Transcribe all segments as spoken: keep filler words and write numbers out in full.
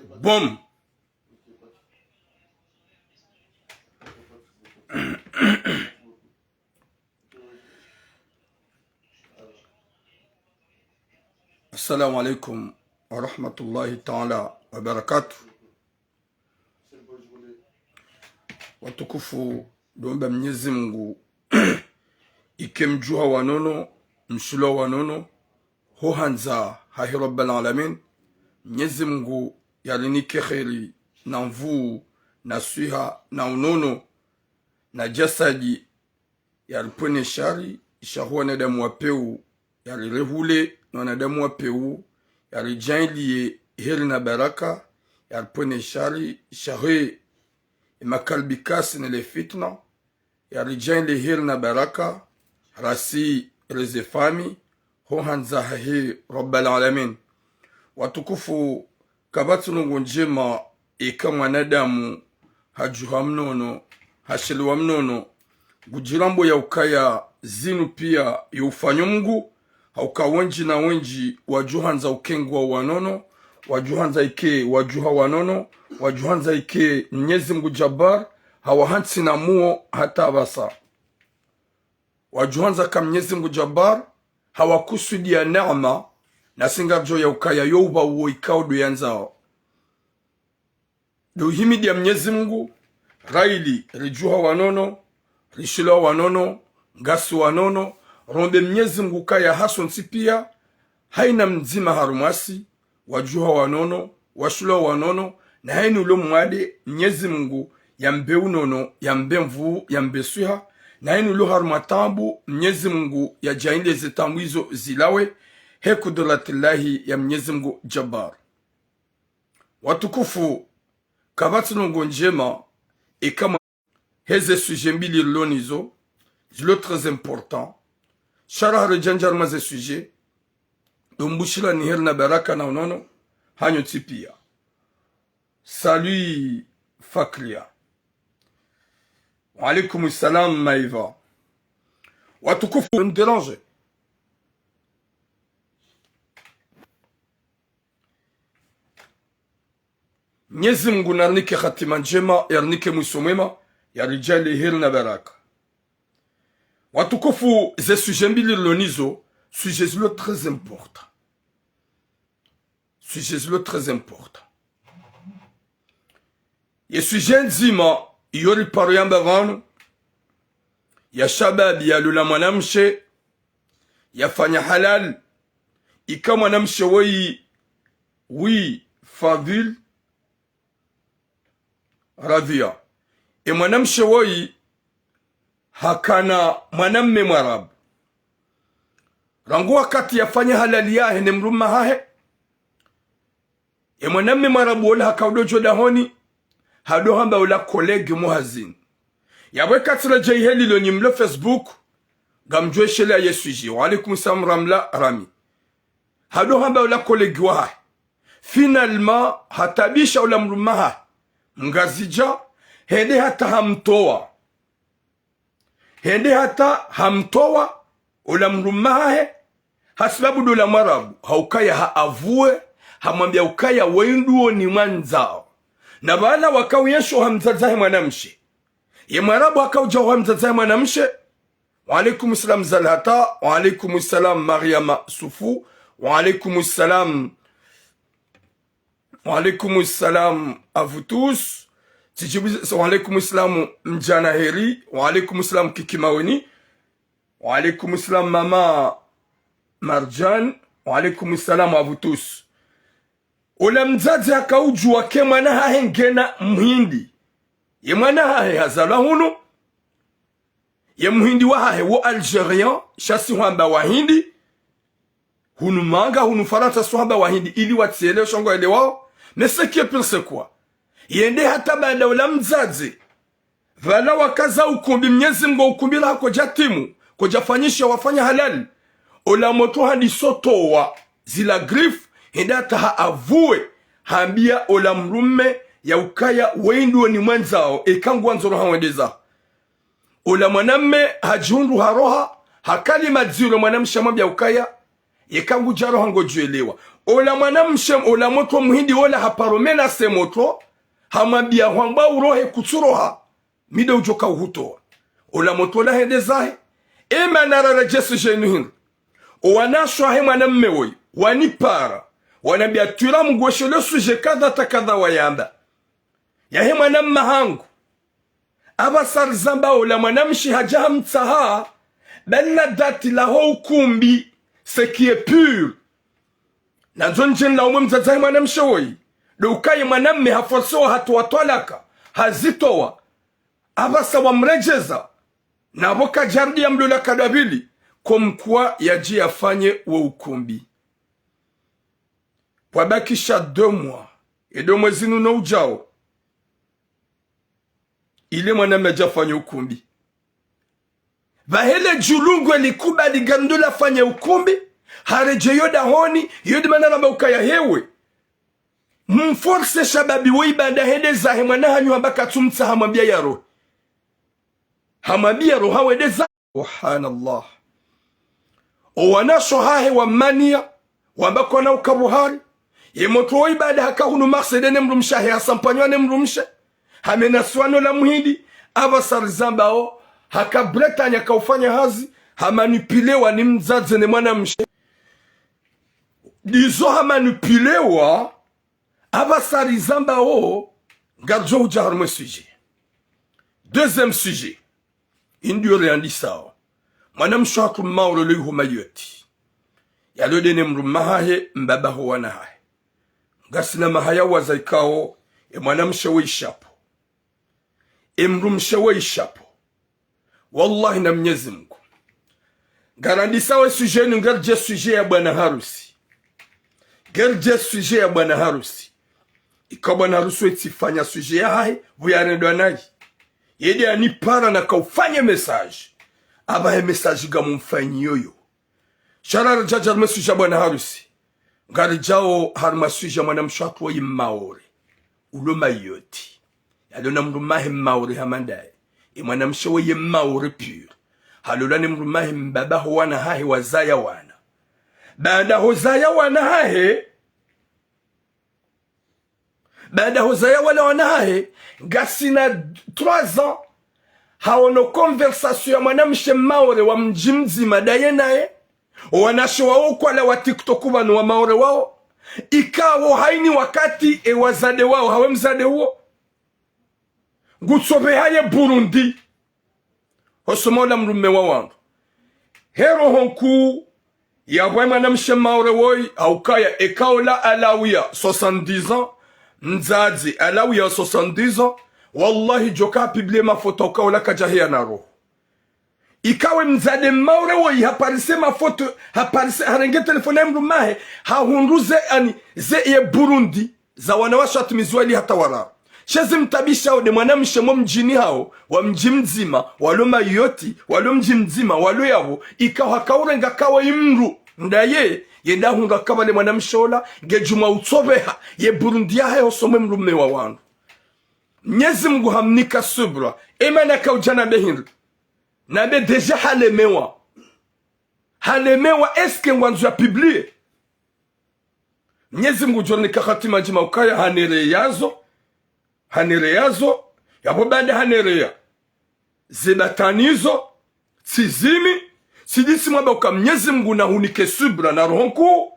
Boum. Assalamu alaikum wa rahmatullahi ta'ala wa barakatuh. Watukufu, ndo omba Mnyezi Mungu ike mdjuha wa nono, mshilo wa nono, ho handza hahe Rabbal Alamin. Mnyezi Mungu yarinike kheri, na nvuu, na swiha, na unono, na djasadi, yaripvwene shari, sha ho wanadamu wa pewu, yarirehule, no wanadamu wa pewu, yaridjaanliye heri na baraka, yaripvwene shari, sha he, emakalbi kasi ne le fitna, yaridjaanliye heri na baraka, rasi, reze fami, ho handza hahe Rabbal Alamin. Watukufu, kapvatsi ndrongo ndjema eka mwanadamu hadjuha mnono, hashelewa mnono, ngudjirambo ya ukaya zinu pia yo ufanyo Mungu, ha uka wendji na wendji wadjuhandza ukengwa wa nono, wadjuhandza ike wadjuha wa nono, wadjuhandza ike Mnyezi Mungu Jabbar, hawahantsi na muo hata apvasa. Wadjuhandza ka Mnyezi Mungu Jabbar hawakusudiya neema, na si ngardjo ya ukaya yo upva uwo ikao ndo yandzao. Ndo uhimidiya Mnyezi Mungu, raili, ridjuha wa nono, rishelewa wa nono, ngasi wa nono, rombe Mnyezi Mungu ukaya hasontsi pia, haina mdzima harumwasi, wadjuha wa nono, washelewa wa nono, na haina ulo mwade, Mnyezi Mungu yambe unono, yambe nvuu, yambe swiha, na haina ulo harumwa taabu, Mnyezi Mungu yadjaanliye ze taabu izo zilawe, he kudratillahi ya Mnyezi Mungu Jabbar. Watukufu, kapvatsi ndrongo ndjema eka mwa- heze sujet mbili rilo nizo, zilo très important. Sha raha redjandja harumwa ze sujet, ndo mbushilani heri na baraka na unono, hanyu tsi pia. Salut Fakria. Wa alaikum salam Maïva. Watukufu, me dérange. Mnyezi Mungu narinike khatima ndjema, yarinike mwiso mwema, yaridjaanliye heri na baraka. Watukufu, ze sujet mbili rilo nizo, sujet zilo très important. Sujet zilo très important. Ye sujet ndzima iyo riparo yamba pvanu, ya shababi yalola mwanamshe, yafanya halal, ika mwanamshe woyi, wi, Fadhil, Radhia. E mwanamshe woyi hakana mwanamme Mwarabu. Rangu wakati yafanya halali yahe ne mdrume hahe, e mwanamme Mwarabu wola haka udo djo dahoni, hado hamba ola collègue muhazini. Yapvo eka tsiredjeyi heli lo nyi mlo Facebook, ngamdjo eshelea ye sujet. Wa alaikum salam Ramla Rami. Hado hamba ola collègue wahahe. Finalement, hataabisha ola mdrume hahe Mngazidja, hende hata hamtowa. Hende hata hamtowa ola mdrume hahe, hasibabu ndo ola Mwarabu, ha ukaya ha avoué, hamwambia ukaya weyi ndo ni mwandzao. Na pvala waka uyenshi oha mdzadze he mwanamshe. Ye Mwarabu haka udja oha mdzadze he mwanamshe. Wa alaikum salam Zalhata, wa alaikum salam Mariama Sufu, wa alaikum salam, wa alaikum salam à vous tous. Tsidjibu, wa alaikum salam Mdjana Heri, wa alaikum salam Kiki Maweni, wa alaikum salam Mama Marjan, wa alaikum salam à vous tous. Ola mdzadze haka udjuwa ke mwana hahe ngena mhindi. Ye mwana hahe hazalwa hunu. Ye mhindi wahahe wo Algérien, sha si hwamba wahindi. Hunu manga, hunu Farantsa si hwamba wahindi, ili watsielewe sha ngwaelewao. Mais ce qui est pire, c'est quoi ? Yende hata baada ola mdzadze pvala wakaza ukumbi, Mnyezi Mungu ukumbi la kodja timu, kodja fanyisha wafanya halali. Ola motro handiso towa zila griffe, hende hata ha avoué, hambia ola mdrume ya ukaya weyi ndo ni mwandzao, eka ngwandzo roha wendeza. Ola mwanamme hadjihundru haroha, ha kalima dziro mwanamshe hamwambia ukaya, Yeka ngudjaro hangodjuelewa. Ola mwanamshe, ola motro muhindi ola haparo menacé motro, hamwambia hwamba urohe kutsuroha, mi ndo udjoka uhutowa. Ola motro ola hende zahe. Ema nararedjee sujet inu hindri. Owanashe wahe mwanamme woyi, wanipara. Wanambia twira mgweshe le sujet kadha ta kadha wayamba. Yahe mwanamme hangu. Apvasa rizamba ola mwanamshe hadja hamtsaha, bali na date laho ukumbi, ce qui est pur. Nandzo ndjeni la umwe mdzadze wahe mwanamshe woyi, ndo ukaye mwanamme haforsewa hatowa twalaka, hazitowa. Apvasa wamredjeza, na pvo kadjarudi yamlola kadwa pvili, comme quoi yadje yafanye wo ukumbi. Pvwabakisha deux mois, ye ndo mwezi unu udjao. Ile mwanamme hadja hafanya ukumbi. Pvahele djulungwe likubali ngamdjo la fanya ukumbi, haredjei yo dahoni, yo ndo mana ramba ukaya hewe. Mforse shababi woyi baanda hende zahe mwana hanyu hamba katsumtsaha hamwambia yarohe. Hamwambia yarohe hawende zahe. Subhanallah. Owanashe wahahe wammania, wamba kwana uka buhari. Ye motro woyi baanda haka hunu Marseille ne mdrumshe wahe hasampanywa ne mdrumshe. Hamenacéwa no la muhindi, apvasa rizambao, haka Bretagne haka ufanya hazi, hamanipulewa ni mdzadze ne mwanamshe. Ndizo hamanipulewa, apvasa rizambao, ngaridjo udja harumwa ye sujet. Deuxième sujet. Inu ndo riyandisao. Mwanamshe hatru Maore lo iho Mayotte. Yalo nde ne mdrumme wahahe, mbaba ho wana hahe. Ngasina mahaya waza ikao, e mwanamshe we ishapo. E mdrumshe we ishapo. Wallahi na Mnyezi Mngu. Ngarandisao e sujet inu ngaridje sujet ya bwana harusi. Ngaridje sujet ya bwana harusi. Ika bwana harusi we tsifanya sujet yahahe, pvo yarendwa nayi. Ye nde yanipara naka ufanye message. Apvahe message ngamumfanyiyo yo. Sha raredjea harumwa e sujet ya bwana harusi. Ngaridjao harumwa e sujet ya mwanamshe hatru woyi Maore. Ulo Mayotte. Yalo na mdrumme wahe Maore hama ndaye. E mwanamshe woyi Maore pur. Halolwa ne mdrumme wahe mbaba ho wana hahe wazaya wana. Baanda ho zaya wana hahe. Baanda ho zaya wala wana hahe, ngasina trois ans, haono conversation ya mwanamshe Maore wa mdji mdzima ndaye naye, owanashe wawo kwala wa TikTok pvanu wa Maore wawo, ikao haini wakati e wazade wawo, hawe mzade uwo. Ngutsopveha ye Burundi. Hosoni mwa ola mdrumme wa wandru. He roho nkuu, yapvo e mwanamshe Maore woyi, ha ukaya eka ola alawiya soixante-dix ans, mdzadze alawiya soixante-dix ans, wallahi djoka publie mafoto ha ukaya ola kadjahiya na roho. Ika we mdzadze Maore woyi haparise mafoto, haparise, harenge telefoni yahe mdrumme wahe, hahundru ze, yaani, ze ye Burundi, za wanawashe watimiziwa ili hata wararu. She zimtabishao nde mwanamshe mo mdjini hawo, wa mdji mdzima, walo Mayotte, walo mdji mdzima, walo yapvo, ikao haka urenga kawa imdru, ndaye, yende ahundra kawa le mwanamshe ola, nge djumwa utsopveha, ye Burundi yahahe hosoni mwe mdrumme wa wandru. Mnyezi Mngu hamnika subra, e mana kaudja na behindri. Nabe déjà halemewa. Halemewa, est-ce que ngwandzo ya publie? Mnyezi Mngu djornika hatima ndjema ukaya hanereyazo. Hanereyazo. Yapvo baanda hanereya. Ze batwani zo. Tsizimi. Tsidisi mwamba uka Mnyezi Mngu nahunike subra na roho nkuu.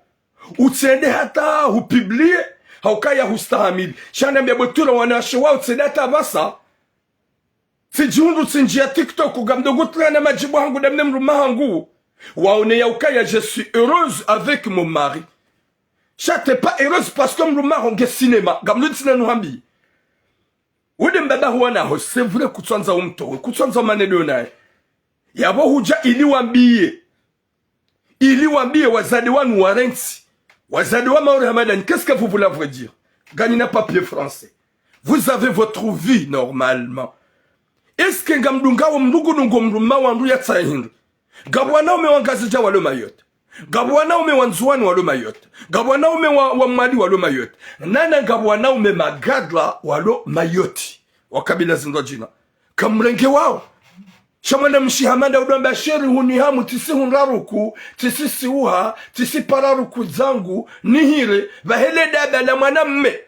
Utsende hata hupublie. Ha ukaya hustahamili. Sha nambia bwe twira wanawashe wawo utsende hata pvasa. Tsidjihundru tsindjiya TikTok, ngamdjo ngutrilana madjibu hangu ndami ne mdrumme wahangu. Waone ya ukaya, je suis heureuse avec mon mari. Sha t'es pas heureuse parce que mdrumme waho nge cinéma. Ngamdjo tsina nuhambi. Wende mbaba ho wana haho, c'est vrai, kutsandza umtowe, kutsandza umane ndo naye. Yapvo hudja ili wambiye. Ili wambiye wazade wanu warentsi. Wazade wa Maore hama ndanyi, qu'est-ce que vous voulez, à vrai dire? Nganyina papier français. Vous avez votre vie normalement. Est-ce que ngamdungao mdru ngudungo mdrumme wa wandru yatsahe hindru? Ngapvo wanaume wa Ngazidja walo Mayotte. Ngapvo wanaume wa Ndzuwani walo Mayotte. Ngapvo wanaume wa, wa Mwali walo Mayotte. Nana ngapvo wanaume magadra walo Mayotte. Wa kabila zindru djina. Kamrenge wawo. Sha mwanamshe hama nda udo amba chéri huniha mutsi si hundra ruku, tsi si siuha, tsi si para ruku zangu, nihire, pvahele daba la mwanamme.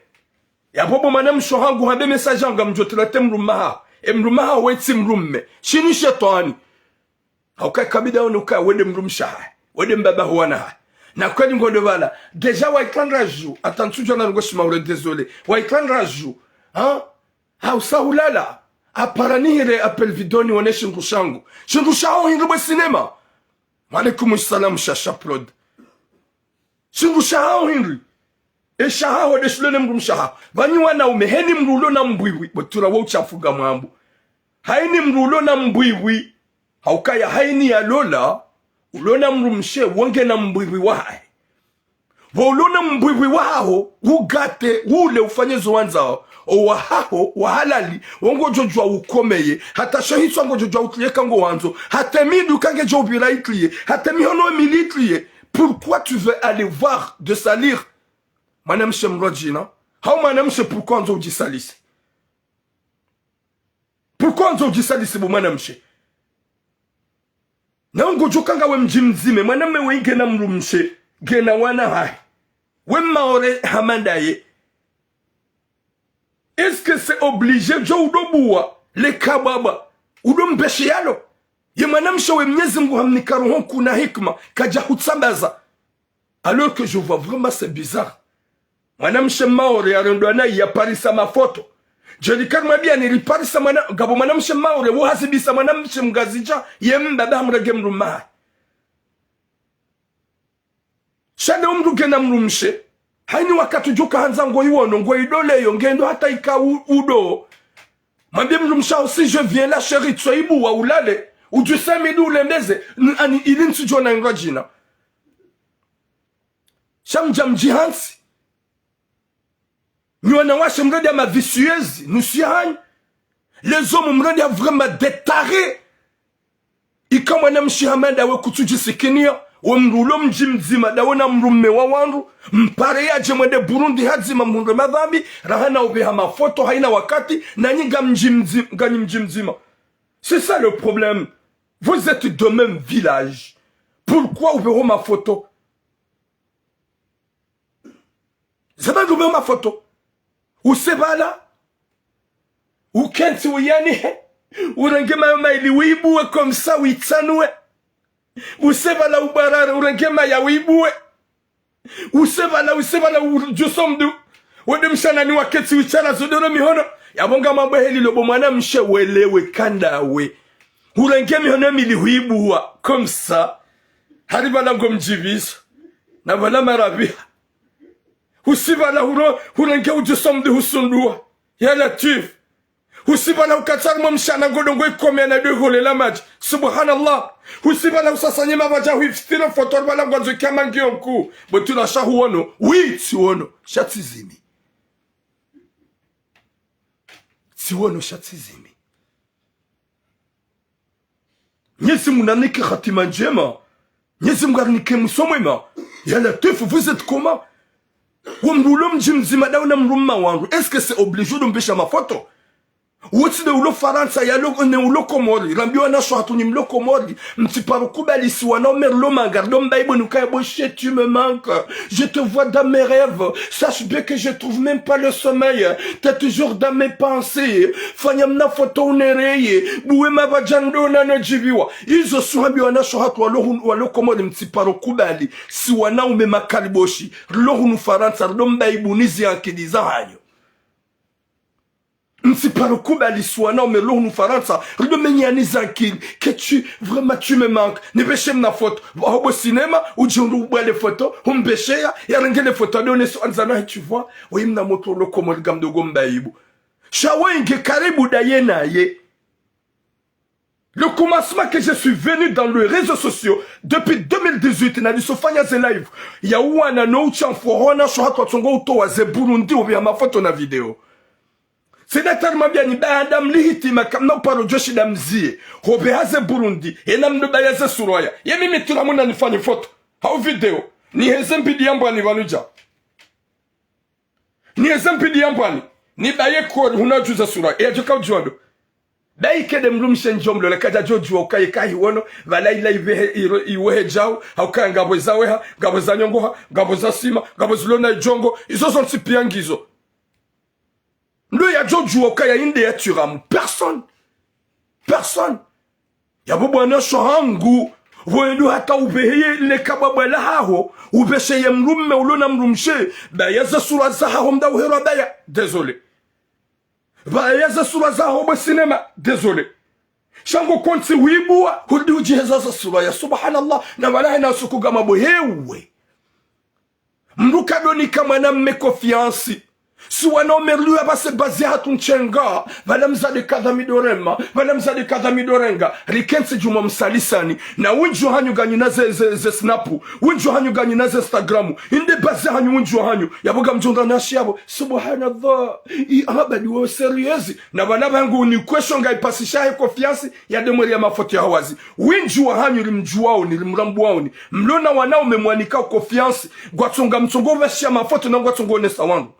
Yapvo bo mwanamshe hangu hambe message anga mdjo trilate mdrumme haho. E mdrumme haho wetsi mdrumme. Shinu shetwani. Hauka kabida wone uka wende mdrumshe hahe. Wende mbaba ho wana hahe. Na kweli ngondo pvala. Déjà waikandra ju. Ata ntsudjwa na ngo shima ure désolé. Waikandra ju. Ha? Hausa hulala. Apara nihire appel vidéo niwone shindru shangu. Shindru shaho hindri bwe cinéma. Wa alaikum salam, Shasha Prod. Shindru shaho hindri. E shaho de shilo ne mdrumshe haho. Pvanyi wanaume, heni mdru ulo na mbwibwi. Bo tura wo uchafuga mwambu. Haini mdru ulo na mbwibwi. Haukaya haini yalola. Ulo na mdrumshe, wo nge na mbwibwi wahahe. Pvo ulo na mbwibwi wahaho, ugate, ule ufanye zo wandzao, o wahaho, wa halali, wo ngodjo djuwa ukomeye, hata shahitswa ngodjo djuwa utriye ka ngo wandzo, hata e midu ka ngedjo upvira itriye, hata e mihono mili itriye. Pourquoi tu veux aller voir de salir mwanamshe mdrwadjina? Hau mwanamshe, pourquoi wandzo udjisalise? Pourquoi wandzo udjisalise bo mwanamshe? Na ngodjo kanga we mdji mdzima, mwanamme we nge na mdrumshe, nge na wana hahe. We Maore hama ndaye. Est-ce que c'est obligé djo udo buwa, le kababa, udo mbeshe yalo? Ye mwanamshe we Mnyezi Mngu hamnika roho nkuu na hikima, kadja hutsambaza. Alors que je vois vraiment c'est bizarre. Mwanamshe Maore yarendwa nayi yaparisa mafoto. Djeli karimwambia ni riparisa mwana, ngapvo mwanamshe Maore wo hazibisa mwanamshe Mngazidja, ye mbaba hamrenge mdrumme hahe. Sha nde o mdru nge na mdrumshe. Haini wakati udjo ka handza ngo iwono, ngo ido leyo, ngendo hata ika u-, udo. Mwambie mdrumshe haho, si je viens là, chéri, tso ibuwa ulale. Udjuse midu ulembeze, n-, ani ili ntsudjo na indrwadjina. Sha mdja mdji hantsi. Nyi wanawashe mrende ya ma vicieuses, nusu ya hanyu. Les hommes mrende ya vraiment des tarés. Ika mwanamshe hama ndawe kutsudjisikiniya, we mdru ulo mdji mdzima, ndawe na mdrumme wa wandru, mpare yadje mwende Burundi hadzima mhundre madhambi, raha na upveha mafoto haina wakati, nanyi nga mdji mdzi-, nganyi mdji mdzima. C'est ça le problème. Vous êtes de même village. Pourquoi upveho mafoto? Zaba ndume mafoto. Use pvala. Ukentsi uyanihe. Urenge mayo mayili wibuwe comme ça witsanue. Use pvala ubarare, urenge maya wibuwe. Use pvala, use pvala, udjuse mdru. Wende mshanani wakentsi witsara zodoro mihono. Yapvo ngamwambe heli lo bo mwanamshe welewe ka ndawe. Urenge mihono mili huibuwa. Comme ça. Hari pvala ngo mdjibisa. Na pvala marabiha. Usi pvala huro, hurenge udjuse mdru husunduwa. Ya Latwif. Usi pvala ukatsari mwa mshana ngodo ngo ikomea na do ihole la madji. Subhanallah. Usi pvala usasanye mapvadja huifitire foto pvala ngwandzo ikama ngiyo nkuu. Bo tula sha huwono. Oui, tsiwono. Sha tsizimi. Tsiwono sha tsizimi. Mnyezi Mungu nanike hatima ndjema. Mnyezi Mungu arinike mwiso mwema. Ya Latwif, vous êtes comment? Wo mdru ulo mdji mdzima ndawe na mdrumme wa wandru. Est-ce que c'est obligé udo mbesha mafoto? Wotsi nde ulo Farantsa, yalo ne ulo Komori. Rambiwa na sho hatru nyi mlo Komori. Mtsiparo kubali si wanaume rilo manga, rido mbaibu ni ukaya bo chéri, tu me manques. Je te vois dans mes rêves. Sache bien que je trouve même pas le sommeil. T'es toujours dans mes pensées. Fanya mna foto unereye. Buwe mapvadja ndo na no djibiwa. Izo suhambiwa na sho hatru walo hunu, walo Komori mtsiparo kubali. Si wanaume makaliboshi. Rilo hunu Farantsa, rido mbaibu ni zi ankili za hanyu. Mtsiparo kubali si wanaume rilo hunu Farantsa, rido menyani za ankili, que tu, vraiment tu me manques. Nipveshe mna foto. Waho bo cinéma, udjihundru ubwale foto, humbesheya, yarenge le foto, adone so andzana, tu vois. Woyi mna motro ulo Komori ngamdogo mbaibu. Sha woyi nge karibu ndaye naye. Le commencement que je suis venu dans les réseaux sociaux, depuis deux mille dix-huit, nalisofanya ze live ya uwana no utshamfu, hona sho hatru watsongo utowa ze Burundi, upveha mafoto na video. Sina tari mambia ni baanda mlihitima kamna uparo djoshi da mzie. Hopveha ze Burundi, ena mdo baya ze suraya. Ye mimi tula muna nifanye foto. Hau video. Niheze mpidi ya mbwani pvanu dja. Niheze mpidi ya mbwani. Nibaye kori huna djuza sura. Eya djoka udjuwa ndo. Baike nde mdrumshe ndjo mlola kadja djodjuwa ukaya kahi wono, pvala ila ivehe, iro, iwehe djau, hauka ngapvo za weha, ngapvo za nyongoha, ngapvo za sima, ngapvo zilona idjongo, izo zontsi pia ngizo. Ndo yadjodjuwa ukaya inde ya tiramu. Personne. Personne. Yapvo bwana sho hangu, pvo endo hata upveheye le kabwabwa la haho, upvesheye mdrume ulona mdrumshe, baya ze sura za haho mda uherwa baya. Désolé. Pvaya ze sura za haho bwe sinema, désolé. Sha ngo kontsi huibuwa, hurudi hudjiheza ze sura ya, subhanallah, na pvala hena suku gama bwe hewe. Mdru kadonika mwanamme confiance. Si wanaume riliwa pvase bazi hatru ntsenga, pvala mdzadze kadha mi ndo rema, pvala mdzadze kadha mi ndo renga, rikentsi djumwa msalisani, na windji wahanyu nganyina ze, ze, ze Snap, windji wahanyu nganyina ze Instagram, inde bazi hanyu windji wahanyu, yapvo ngamdjunga nashi yapvo, subhanallah, i, abadi wewe sérieux, na pvana pvangu ni kwesho ngaipasisha he confiance, ya demweri ya mafoto ya hawazi. Windji wahanyu rimdjuwaoni, rimrambuwaoni. Mlona wanaume mwanika confiance, ngwatsonga mtsongo pvashiya mafoto na ngwatsongo onesa wangu.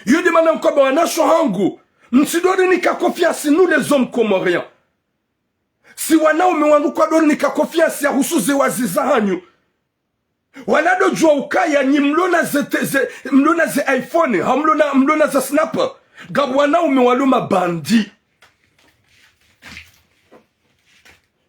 Yo nde mana nkwamba wanasho hangu, mtsidorinika confiance, nous les hommes comoriens. Si wanaume wangu kwadorinika confiance ya husu ze wazi za hanyu. Wala ndo djuwa ukaya nyi mlona ze te-, ze, mlona ze iPhone, ha mlona, mlona ze Snap. Ngapvo wanaume walo mabandi.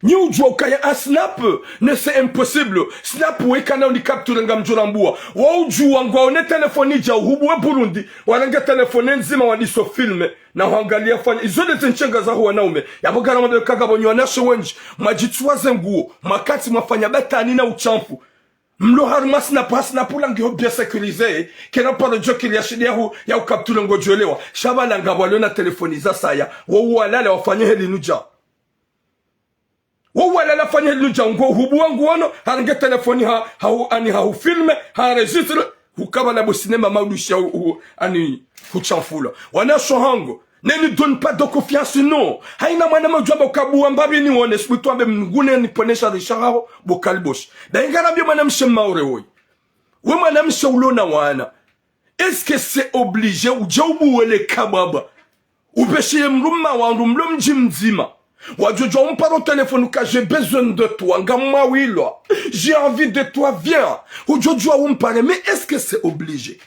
Nyi udjuwa ukaya a Snap, ne c'est impossible. Snap weka na unikapture ngamdjo rambuwa. Wa udjuwa ngwaone telefoni dja uhubuwe Burundi, warenge telefoni ndzima wadiso filme, na hwangaliya fanya. Izo nde ze ntsenga za ho wanaume. Yapvo ngaramwambe ka ngapvo nyi wanashe wendji, mwadjitsuwa ze nguo, mwakantsi mwafanya batani na utshamfu. Mlo harumwa Snap, ha Snap la ngiho bien sécurisé, kena paro djo kiri ya shidi ya hu, ya ukapture ngodjwelewa. Sha pvala ngapvo walona telefoni za saya, wo walala wafanye heli nudja. Wo walala fanye heli nudja, ngo hubuwa nguono, harenge telefoni ha, ha hu, ani ha hu filme, ha enregistre, hukaba na bo sinema maudushi ya hu, hu, ani hutshamfula. Wanasho hangu, ne ni donne pas de confiance, non. Haina mwana mdjwamba ukabuwa mbapvi niwone, sibu twambe mngune niponesha risha haho, bo kaliboshi. Nda ingarambie mwanamshe Maore woyi. We mwanamshe ulona wana. Est-ce que c'est obligé udje ubuwe le kabwabwa, upvesheye mdrume wandru mlo mdji mdzima, wadjodjuwa umpare o telefoni uka j'ai besoin de toi, ngamwawilwa, j'ai envie de toi, viens. Udjodjuwa umpare, mais est-ce que c'est obligé?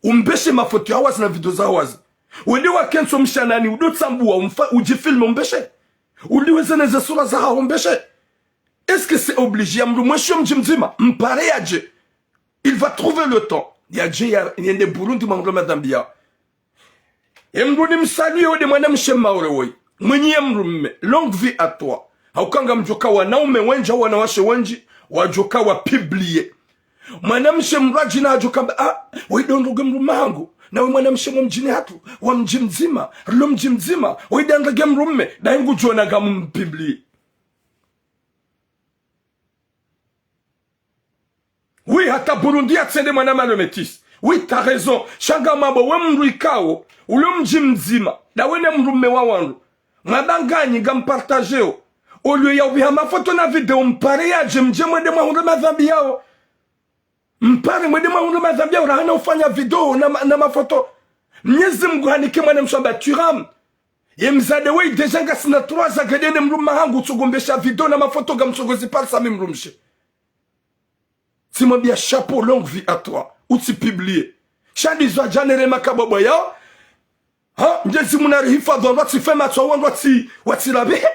Umpveshe mafoto ya hawazi na video za hawazi. Wende wakentsi mshanani, udo tsambuwa, umfa-, udjifilme umpveshe. Udiweze ne ze sura za haho umpveshe. Est-ce que c'est obligé ya mdru mweshiyo mdji mdzima, mpare yadje? Il va trouver le temps. Yadje ya, yende Burundi mwa hundre madhambi ya. E mdru ni msalu yo nde mwanamshe Maore woyi. Mwinyi ye mdrume, longue vie à toi. Hauka ngamdjoka wanaume wendji, wanawashe wendji, wadjoka wa publier. Mwanamshe mdru adjina adjokamba, ah, woyi ndo ndrongoo mdrume hangu. Na we mwanamshe mwa mdjini hatru, wa mdji mdzima, rilo mdji mdzima, woyi ndo ndrongoo mdrume, nda ingu djona ngamu publier. Oui, hata Burundi yatsende mwana malo métis. Oui, t'as raison. Sha ngamwambo we mdru ikao, ulo mdji mdzima, nda we ne mdrume wa wandru. Mwabanganyi ngampartageo. Au lieu ya upviha mafoto na video, mpare yadje mdje mwende mwa hundre madhambi yao. Mpare mwende mwa hundre madhambi yao, rahana ufanya video na ma-, na mafoto. Mnyezi Mngu hanike mwanamshe amba tiramu. Ye mdzadze weyi déjà ngasina trois ans ngadjende mdrume hangu utsongo mpvesha video na mafoto ngamtsongo ziparisa mi mdrumshe. Tsimwambia chapeau, longue vie à toi. Utsi publier. Sha ndizo adja nere makabwabwa yao. Ha, Mnyezi Mngu narihifadhwi wandru watsi fe matso wandru watsi, watsi rabehe.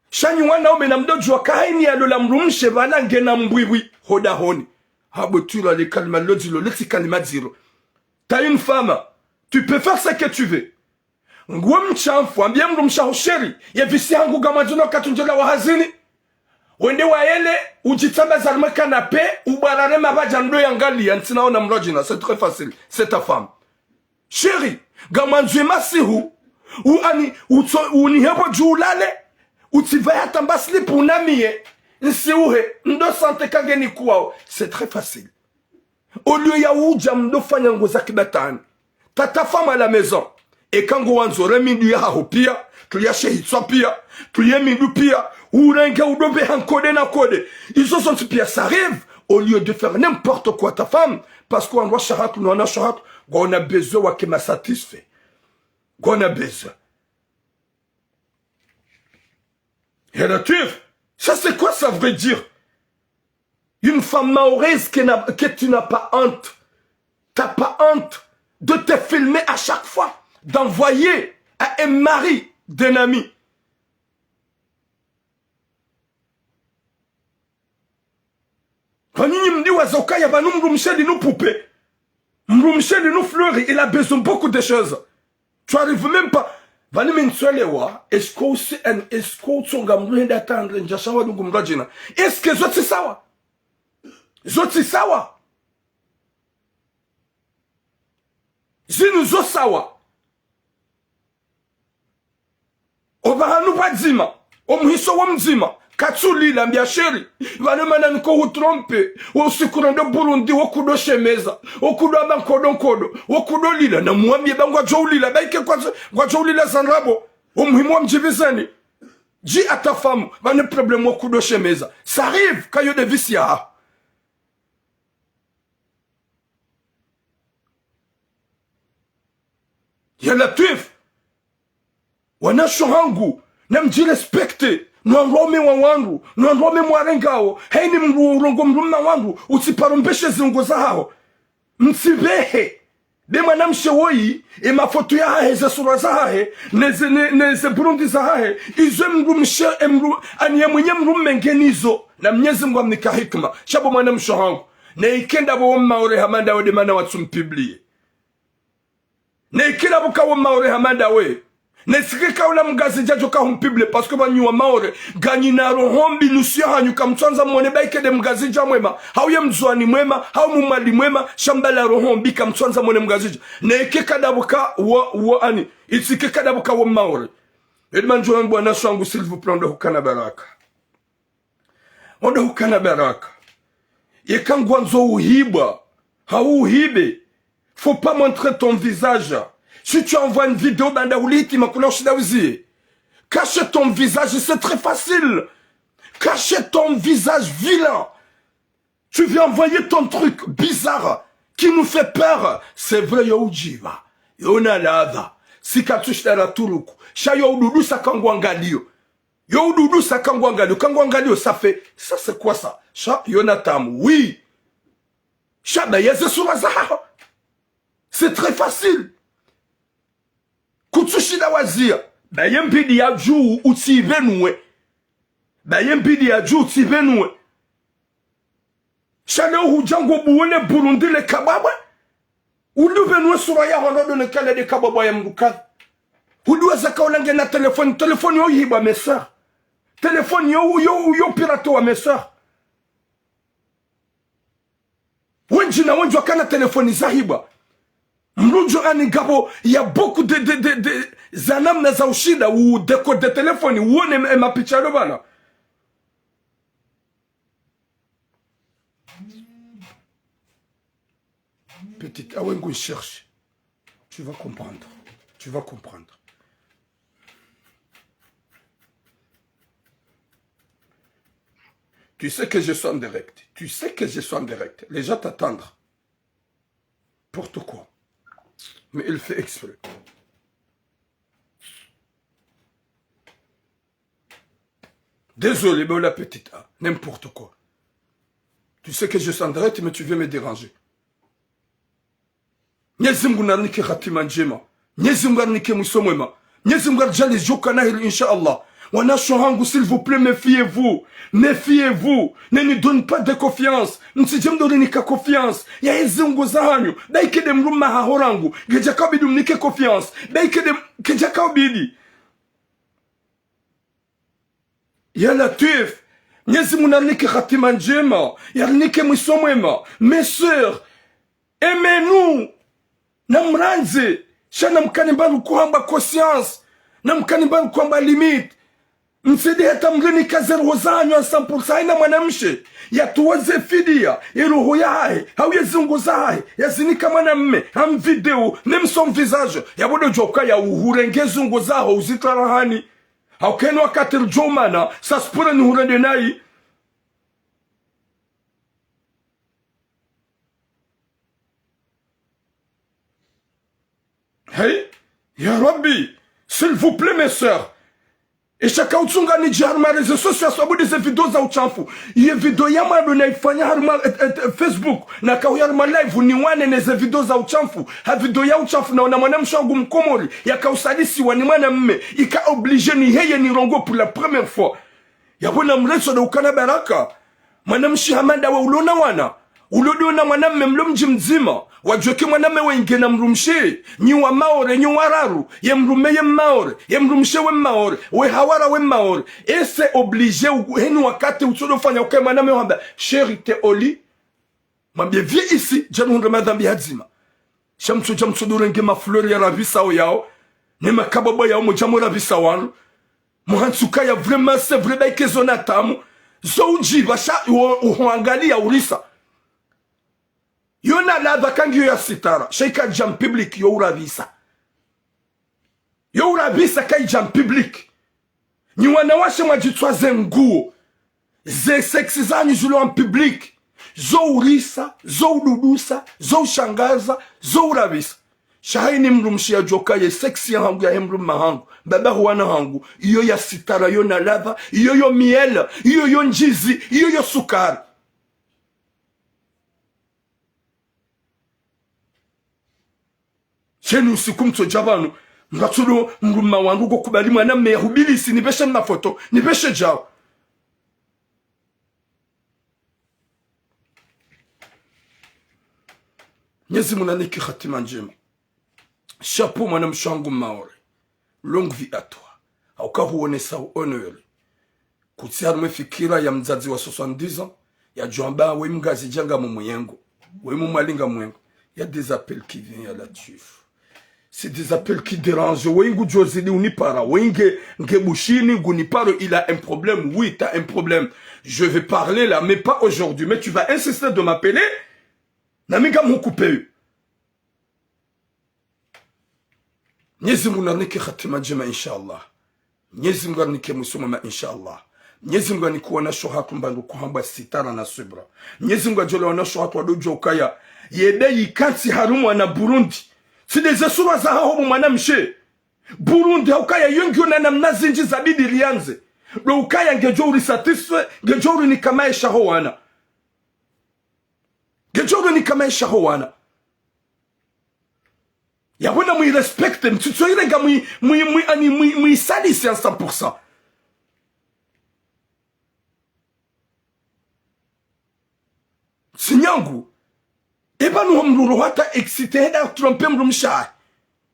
Sha nyi wanaume namdodjuwa ka haini yalola mdrumshe pvala ngena mbwibwi ho dahoni. Habo twila le kalima lodjilo letsi kalima dziro. T'as une femme, tu peux faire ce que tu veux. Nguwe mtshamfu, ambie mdrumshe aho chéri, ye visi hangu ngamwandzo no katundjela wa hazini. Wende wayele, udjitsamba za rimwe canapé, ubwarare mabadja ndo yangalia, ntsina ona mdru adjina, c'est très facile, c'est ta femme. Chéri, ngamwandzo ye masihu, u ani, utso, unihebo dju ulale, utsipvaye hata mba slip unamie, nsiuhe, ndo sante kangeni kuwao. C'est très facile. Au lieu ya udja mdo fanya ngo za kibatani. T'as ta femme à la maison. Eka ngo wandzo re mindru ya haho pia, tuliya she hitswa pia, tuliye mindru pia, urenge udo mpveha nkode na nkode. Izo zontsi pia ça arrive. Au lieu de faire n'importe quoi ta femme, parce que wandru washe hatru no wanashe hatru, ngwaona besoin wake ma satisfait. Ngwaona besoin. Ya Latwif, ça c'est quoi ça, vrai dire? Une femme mahoraise que, n'a- que tu n'as pas honte. T'as pas honte de te filmer à chaque fois, d'envoyer à un mari d'un ami. Pvanu nyi mdiwaza ukaya pvanu mdrumshe linu poupée. Mdrumshe linu fleur, il a besoin beaucoup de choses. Tu arrives même pas. Pvanu mi ntsuelewa, est-ce que usi, est-ce que utsonga mdru hende atandre ndjasha wa dungu mdru adjina? Est-ce que zo tsi sawa? Zo tsi sawa? Zinu zo sawa? Opvahanu pvadzima, omwiso wo mdzima, katsulila mbia chéri, pvanu mana niko hu tromper, wo usiku rendo Burundi, wo kudo shemeza, wo kudo amba nkodo nkodo, wo kudo lila, na muwambie ba ngwadjo ulila, ba ike kwadjo, ngwadjo ulila za ndrabo, omuhimu wa mdjibizeni. Dis à ta femme, pvane problème wo kudo shemeza. Ça arrive, kayo de visi ya. Ya Latwif, wanasho hangu, namdjirespecte, no wandruwaume wa wandru, no wandruwaume mwarengao, haini mdru urongoa mdrume wa wandru, utsiparo mpeshe zungu zahaho. Mtsipvehe. Be mwanamshe woyi, e mafoto yahahe, ze sura zahahe, ne ze, ne, ne ze burundi zahahe, izo e mdrumshe, e mdru, ani ye mwinyi mdrume nge nizo, na Mnyezi Mngu amnika hikima. Sha bo mwanamshe hangu, ne ike ndapvo wo Mmaore hama ndawe de mana watsu mpublier. Ne ike ndapvo ka wo Mmaore hama ndawe. Ne sike ka ula Mngazidja djo ka humpublier, parce que pvanu nyi Wamaore, nganyina roho mbi, nusu yahanyu kamtswandza mwone ba ike de Mngazidja mwema, hau ye Mndzuani mwema, hau Mmwali mwema, sha mbala roho mbi kamtswandza mwone Mngazidja. Ne ike ka ndapvo ka wo, wo ani, itsi ike ka ndapvo ka wo Mmaore. Edi mandjo wangu wanasho hangu, s'il vous plaît, ndo hukana baraka. Ondo hukana baraka. Yeka ngwandzo uhibwa, hau uhibe, faut pas montrer ton visage. Si tu envoies une vidéo, banda uliti makula ushinda uzie. Cache ton visage, c'est très facile. Cache ton visage vilain. Tu viens envoyer ton truc bizarre qui nous fait peur. C'est vrai, yo udjiva. Yo na ladha. Si katsushinda ra turuku. Sha yo ududu sa kangwangalio. Yo ududu sa kangwangalio, kangwangalio, ça fait, ça c'est quoi ça? Sha, yo na tamu, oui. Sha, ba ye ze sura zahaho. C'est très facile. Kutsushinda wazia. Ba ye mbidi ya dju utsipvenue. Ba ye mbidi ya dju utsipvenue. Sha leo hudja ngo buwone Burundi le kabwabwa. Uli upvenue sura yaho ndo ne kale de kabwabwa ya mdru kadha. Uduwaza ka ula ngena téléphone, téléphone yo uhibwa, mes sœurs. Téléphone yo, yo, yo pirate wa, mes sœurs. Wendji na wendji wakana téléphone zahibwa. Mdru djo ani ngapvo ya beaucoup de, de, de, de, za namna za ushinda u décoder téléphone, uone e mapicha yalo pvala. Petite, ah ouais, ngu cherche. Tu vas comprendre. Tu vas comprendre. Tu sais que je suis en direct. Tu sais que je suis en direct. Les gens t'attendent. N'importe quoi. Mais il fait exprès. Désolé, mais la petite, ah, n'importe quoi. Tu sais que je suis en direct, mais tu viens me déranger. Mnyezi Mngu narinike hatima ndjema. Mnyezi Mngu arinike mwiso mwema. Mnyezi Mngu aridjaanlie djo ukana heri, insha Allah. Wanasho hangu, s'il vous plaît, méfiez-vous. Méfiez-vous. Ne nous donne pas de confiance. Mtsidje mdo rinika confiance. Ya ezi ungo zahanyu. Ba ike de mdrume haho rangu, ngedjaka ubidi mnike confiance. Ba ike de, kedjaka ubidi. Ya Latwif, Mnyezi Mngu narinike hatima ndjema, yarinike mwiso mwema. Mes sœurs, aimez-nous. Namrandze, sha namkane mbali kuhamba conscience, namkane mbali kuhamba limite. Mtsidi hata mrinika ze roho zahanyu à cent pour cent, haina mwanamshe yatowa ze fidiya, ye roho yahahe, hau ye zi ungo zahahe, yazinika mwanamme, ha mvideo, même son visage, yapvo ndo djo ukaya uhurenge zi ungo zaho uzitwara hani. Hauka eni wakati ridjo umana, ça se pourrait nihurende nayi. Hey, ya Rabbi, s'il vous plaît, mes sœurs, Isha kautsunga nidje harumwa réseaux sociaux, sababu de ze video za utshafu. Ye video ya mwando naifanya harumwa, eh, eh, eh, Facebook. Na kauya harumwa live niwane ne ze video za utshafu. Ha video ya utshafu naona mwanamshe wangu mkomori, yakausalisiwa ni mwanamme. Ika obligé niheye nirongowe pour la première fois. Yapvo namretso ndo ukana baraka. Mwanamshe hama ndawe ulo na wana. Ulo ndo na mwanamme mlo mdji mdzima. Wadjuwa eka mwanamme we nge na mdrumshe. Nyi wa Maore, nyi wararu. Ye mdrume ye Mmaore. Ye mdrumshe we Mmaore. We hawara we Mmaore. Et c'est obligé, u-, heni wakati utsodo fanya ukaye mwanamme wamba, chéri, t'es au lit. Mwambie, viens ici, djanu hundre madhambi hadzima. Sha mtsodja mtsodo renge mafleur ya ravisa o yao. Ne makababa yao modja mo ravisa wanu. Muhantsi ukaya vraiment, c'est vrai, ba ike zo na tamu. Zo udjiba sha, uho-, uhoangalia urisa. Yo na ladha kangi yo ya sitara. Sha ika dja mpublic yo uravisa. Yo uravisa kaidja mpublic. Nyi wanawashe mwadjitswa ze nguo. Ze sexe zanyu zilo en public. Zo urisa, zo ududusa, zo ushangaza, zo uravisa. Sha hayini mdrumshe yadjuwa uka ye sexe ya hangu yahe mdrume hangu, baba ho wana hangu, iyo ya sitara, iyo na ladha, iyo yo miel, iyo yo ndjizi, iyo yo sukari. Sheni usiku mtsodja pvanu, ngatsodo mdrume wangu ngo kubali mwanamme ya hubilisi, nipveshe mafoto, nipveshe djao. Mnyezi Mungu nanike hatima ndjema. Chapeau mwanamshe wangu Mmaore. Longue vie à toi. Hauka huonesa honneur. Kutsi harumwa fikira ya mdzadze wa soixante-dix ans, yadjuwa amba we Mngazidja ngamumwengo. We Mmwali ngamumwengo. Il y a des appels qui viennent à la tuifu. C'est des appels qui dérangent. We ngudjo zidi unipara. We nge, nge Bushini, nguniparo, il a un problème. Oui, t'as un problème. Je vais parler là, mais pas aujourd'hui. Mais tu vas insister de m'appeler. Na mi ngamhukupe. Mnyezi Mungu nanike hatima ndjema, inshallah. Mnyezi Mungu anike mwiso mwema, inshallah. Mnyezi Mungu anike wanashe hatru mbandru kuhambwa sitara na subra. Mnyezi Mungu adjole wanashe hatru wadodjuwa ukaya yebe yikantsi harumwa na Burundi. Tsi de ze sura za haho bo mwanamshe. Burundi haukaya yo ngiyo na namna zindji zabidi riandze. Ndo ukaya ngedjo uri satisfait, ngedjo uri nika maesha ho wana. Ngedjo uri nika maesha ho wana. Yapvo na mwi respecte, mtsutso irenga mwi, mwi, mwi, ani mwi, mwi salisi à cent pour cent. Sinyangu, eba nuho mdru ro hata excité, heda tromper mdrumshe.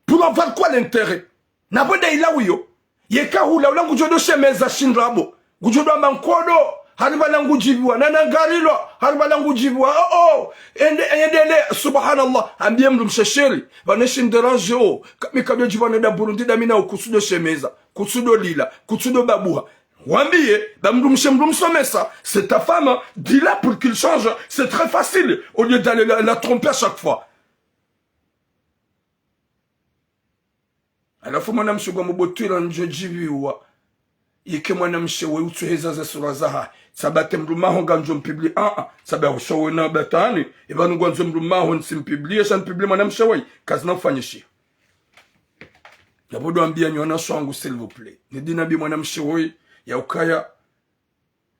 Pour avoir quoi l'intérêt ? Na pvo nda ila wiyo. Yeka hula ula ngudjo do shemeza shindrabo. Ngudjo do amba nkodo, hari pvala ngudjibiwa, na nangarilwa, hari pvala ngudjibiwa. Oh, oh, ende, ende, ende, subhanallah. Ambie mdrumshe chéri, pvane shini dérange o. Ka-, mi kadjo djibiwa nda Burundi nda mi na o kutsudo shemeza, kutsudo lila, kutsudo babuha. Wambie, ba mdrumshe mdrumshe omesa, c'est ta femme, dis-la pour qu'il change, c'est très facile, au lieu d'aller la, la tromper à chaque fois. Halafu mwanamshe ngwa mubotwila ndjo djibiwa. Yeke mwanamshe we utsuheza ze sura zahahe. Tsabate mdrume aho ngandjo mpublie. Ah, ah. Tsabe ahusha we na batani. Eba nungwandzo mdrume aho ntsi mpublie, sha nipublie mwanamshe we. Kazina ufanyishiha. Yapvo ndo ambia nyi wanashe wangu, s'il vous plaît. Nidi nambi mwanamshe we, ya ukaya,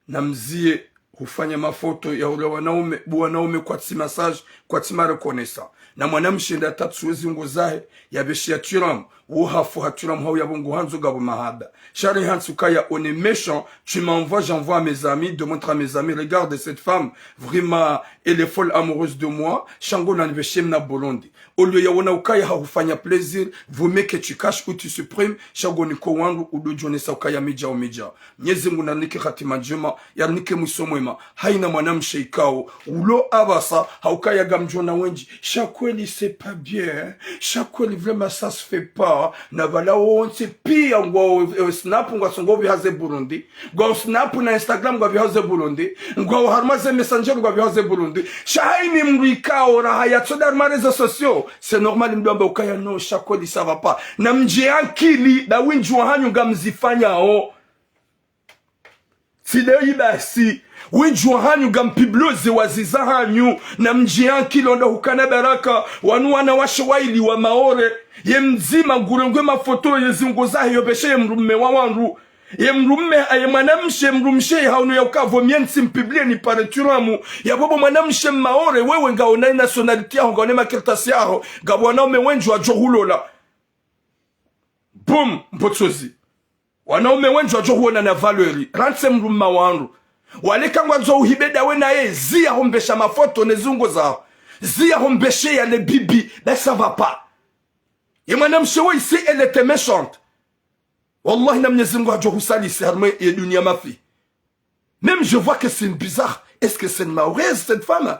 na mzie hufanya mafoto ya ule wanaume, bo wanaume kwatsi massage, kwatsi ma reconnaissant. Na mwanamshe nda tatsuwe zingo zahe, yapveshe ya tiramu, wo hafu ha tiramu hau yapvo ngu handzo ngapvo mahaba. Sha rihantsi ukaya on est méchant, tu m'envoies, j'envoie à mes amis, de montre à mes amis, regarde cette femme, vraiment, elle est folle amoureuse de moi, sha ngo nanipveshe mna Burundi. Au lieu ya wona ukaya hahufanya plaisir, vaut mieux que tu caches ou tu supprimes, sha ngo niko wandru udo djonesa ukaya midja o midja. Mnyezi Mungu narinike hatima ndjema, yarinike mwiso mwema. Hayina mwanamshe ikao, ulo apvasa, ha ukaya ngamdjona wendji. Sha kweli c'est pas bien, sha kweli vraiment ça se fait pas. Na pvala wontsi pia ngwao, eh, snap ngwasongo pvi haze Burundi. Ngwao snap na Instagram ngwapvi haze Burundi. Ngwao harumwa ze messenger ngwapvi haze Burundi. Sha hayini mdru ikao raha yatsoda harumwa réseaux sociaux. C'est normal mdru amba ukaya no, sha kweli ça va pas. Na mdje ankili, ba wendji wahanyu ngamzifanyao. Tsi de yi basi. Wendji wahanyu ngampublio ze waziza hanyu. Na mdje ankili onda hukana baraka. Wanu wanawashe waili wa Maore. Ye mdzima ngurengwe mafoto ye zingo zahe yopveshe ye mdrume wa wandru. Ye mdrume, ye mwanamshe, mdrumshe, haono ya uka pvo mi ntsi mpublie nipare turamu. Yapvo bo mwanamshe Maore, wewe ngaona nationalité yaho, ngaona makaratasi yaho, ngapvo wanaume wendji wadjo hulola. Boum, mbotsozi. Wanaume wendji wadjo huona na valeur. Rantsi mdrume wandru. Wale ka ngwandzo uhibe ndawe naye, ziya hombesha mafoto ne zungo zaho. Ziya hombeshe ya le bibi, ben ça va pas. Ye mwanamshe woyi, si elle était méchante. Wallahi na Mnyezi Mungu hadjo husalisi harumwa ye dunia mafi. Même je vois que c'est une bizarre. Est-ce que c'est une Mahoraise, cette femme ?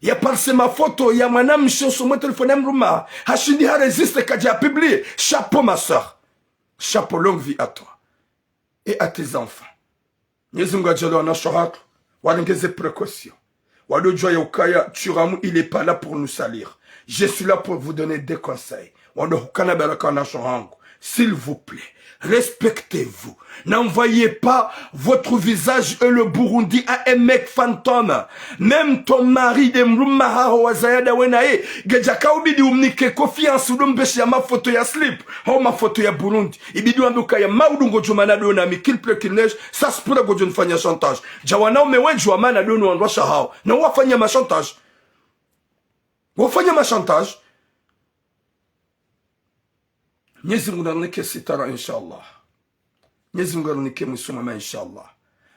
Ya parse mafoto ya mwanamshe usoni mwe téléphone ya mdrume. Hashindi ha résister kadja publie. Chapeau ma sœur. Chapeau, longue vie à toi. Et à tes enfants. Mnyezi Mungu adjaanlie wanashe hatru warenge ze précautions. Wandodjuwa ya ukaya turamu, il est pas là pour nous salir. Je suis là pour vous donner des conseils. Wandru hukana baraka wanashe hangu. S'il vous plaît, respectez-vous. N'envoyez pas votre visage et le Burundi à un mec fantôme. Même ton mari, nde mdrume haho wazaya ndawe naye, ngedjaka ubidi umnike confiance, udombeshe ya mafoto ya slip, hau mafoto ya Burundi. Ibidi wambe ukaya maudu ngodjo mana ndo nami, qu'il pleut, qu'il neige, ça se pourrait ngodjo nifanya chantage. Dja wanaume wendji wamana ndo wandru washe hawo. Na wafanya ma chantage. Wafanya ma chantage. Mnyezi Mungu narinike sitara, inshallah. Mnyezi Mungu arinike mwiso mwema, inshallah.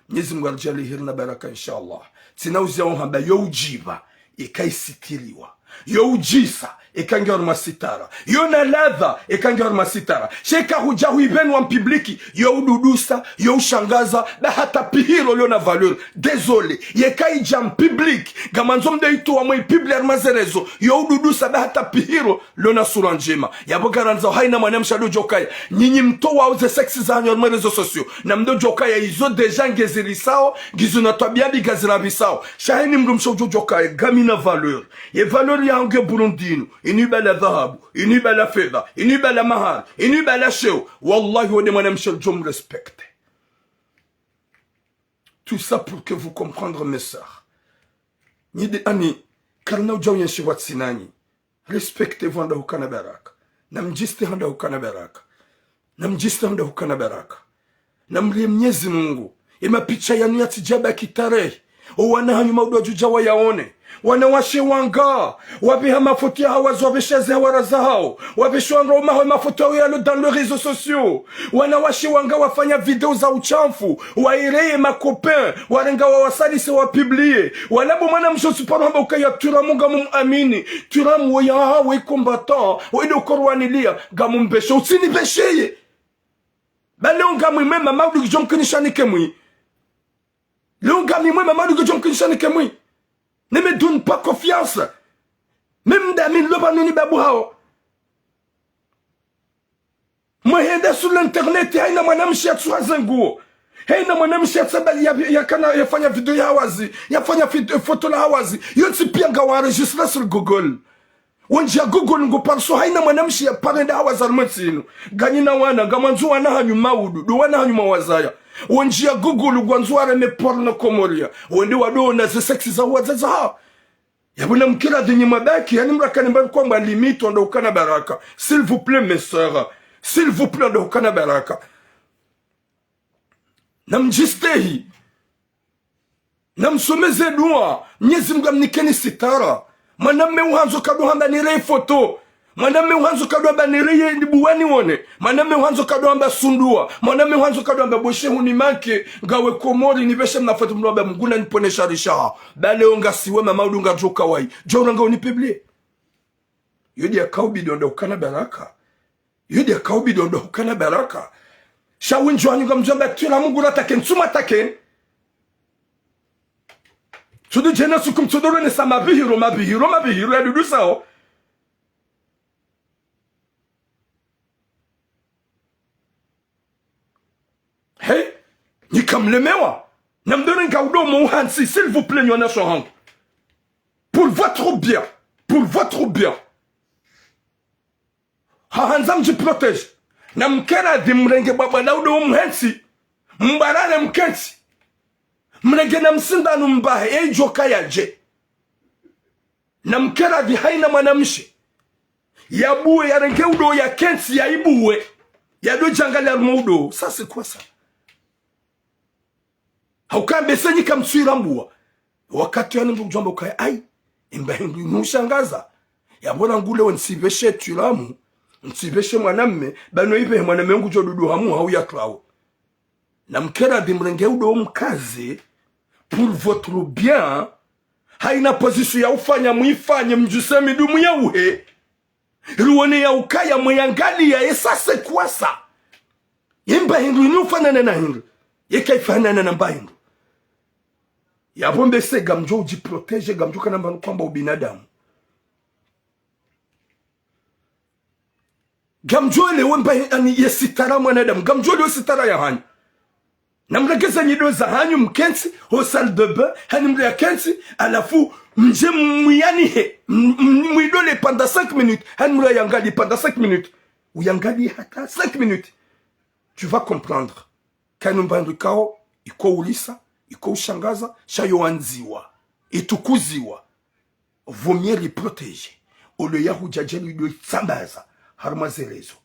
Mnyezi Mungu aridjaanlie heri na baraka, inshallah. Tsina uziya uhamba yo udjiba, eka isitiriwa. Yo udjisa, eka ngiyo harumwa sitara. Yo na ladha, eka ngiyo harumwa sitara. Sha eka hudja huibenwa mpubliki, yo ududusa, yo ushangaza, ba hata pihiro lo na valeur. Désolé, yeka idja mpubliki, ngamandzo mde itowa mwe publie harumwa ze réseaux, yo ududusa, ba hata pihiro lo na sura ndjema. Yapvo ngarandzao haina mwanamshe yadodjo kaya, nyinyi mtowao ze sexe zahanyu harumwa réseaux sociaux, na mdodjo kaya izo déjà ngezirisao, ngizo na twabia mbi ngazirabisao. Sha haina mdrumshe udjodjo kaya, ngami na valeur. Ye valeur yahangu ye Burundi inu, inu ibala dhahabu, inu ibala fedha, inu ibala mahari, inu ibala sheo. Wallahi, wo nde mwanamshe udjo mrespecter. Tout ça pour que vous comprendre, mes sœurs. Nyi nde ani, karina udja uyenshi pvwatsina nyi. Respectez-vous handa hukana baraka. Na mdjiste handa hukana baraka. Na mdjiste handa hukana baraka. Na mrie Mnyezi Mungu. Ye mapicha yanu yatsidja baki tarehi. O wana hanyu maudu wadjudja wayaone. Wanawashe wanga, wapveha mafoto ya hawazi, wapvesha ze hawara zahawo, wapvesha wandru waume hawo mafoto yawo yalo dans les réseaux sociaux. Wanawashe wanga wafanya video za uchafu, waireye ma copains, warenga wawasalise wapublie. Wala bo mwanamshe utsiparo hamba ukaya turamu ngamu muamini. Turamu woyi, aha, woyi combattant, woyi ndo ukorwanilia, ngamu mbeshe, utsinibesheye. Ba leo ngami mwema maudu ngidjo mkinisha nike mwi. Leo ngami mwema maudu ngidjo mkinisha nike mwi. Ne me donne pas confiance. Même ndami nilo pvanu ni babu hawo. Mwehenda sur l'internet, haina mwanamshe yatsuha ze nguo. Haina mwanamshe yatsaba ya, yakana, yafanya video ya hawazi, yafanya vid-, foto la hawazi. Yontsi pia ngawa enregistré sur Google. Wendji ya Google ngo parso haina mwanamshe yaparo enda hawazi harumwa entsi inu. Nganyina wana, ngamwandzo wana hanyu maudu, ndo wana hanyu mwawazaya. Wendji ya Google ngwandzo wareme porno Comorien. Wende wadoona ze sexe za wadzadze hawo. Yapvo na mkiradhi nyi mwabaki, yani mrakani mbabi kwamba limite wandru hukana baraka. S'il vous plaît, mes sœurs. S'il vous plaît, wandru hukana baraka. Na mdjistehi. Na msome ze dua. Mnyezi Mungu amnikeni sitara. Mwanamme uhandzo kado hamba nireye foto. Mwanamme uhandzo kado hamba nireye nibuwa nione. Mwanamme uhandzo kado hamba sundua. Mwanamme uhandzo kado hamba boshe huni make. Ngawe Komori nipveshe mna foto mlo hamba Mungu na nipvone shari shaha. Ba leo ngasi wema maudu ngadjo kawayi. Djo uranga unipublie. Yo nde yaka ubidi wandru hukana baraka. Yo nde yaka ubidi wandru hukana baraka. Sha wendji wanyu ngamdjo amba turamu ngura takeni, tsuma takeni. Tsudu djena suku mtsudu rone sa mapvihiro, mapvihiro, mapvihiro yadudusao. He, nyi kamlemewa. Na mdone nga udomo uhantsi, s'il vous plaît, nyi wanashe hangu. Pour votre bien. Pour votre bien. Hahandza mdji protège. Na mkeradhi mrenge bwabwa la udo mhentsi. Mbarare mkentsi. Mrenge na msindanu mbahe, ye idjo kaya dje. Na mkeradhi haina mwanamshe. Yabuwe, yarenge udo, yakentsi, yaibuwe. Yado djangaliya harumwa udo. Ça, c'est quoi ça ? Hauka mbese nyi kamtswira mbuwa. Wakati yani mdru udjo amba ukaya, ayi, imba hindru inu ushangaza. Yapvo na ngule we ntsipveshe twiramu, ntsipveshe mwanamme, ba no ipvehe mwanamme ngudjo dudu hamu hau ya trawo. Na mkera dhi mrenge udo mkaze, pour votre bien, haina position ya ufanya mwifanye mdjuse midumu ya uhe. Riwone ya ukaya mwe yangaliya ye sase kwasa. Ye mba hindru ini ufanana na hindru. Ye kaifanana na mba hindru. Yapvo mbese ngamdjo udjiprotéger, ngamdjo kana mbanu kwamba ubinadamu. Ngamdjo elewe mba, ani ye sitara mwanadamu. Ngamdjo elewe sitara ya hanyu. Na mregeze nyido za hanyu mkentsi, ho salle de bain, hanyu mdru ya kentsi, halafu mdje mwiyanihe, m-, m-, mwidole pendant cinq minutes, hanyu mdru ya yangali pendant cinq minutes. Uyangali hata cinq minutes. Tu vas comprendre. Kanu mba hindru ikao, iko ulisa, iko ushangaza, sha yo wandziwa, itukuziwa. Vaut mieux les protéger. Au lieu ya hudja djeli ndo itsambaza harumwa ze réseaux.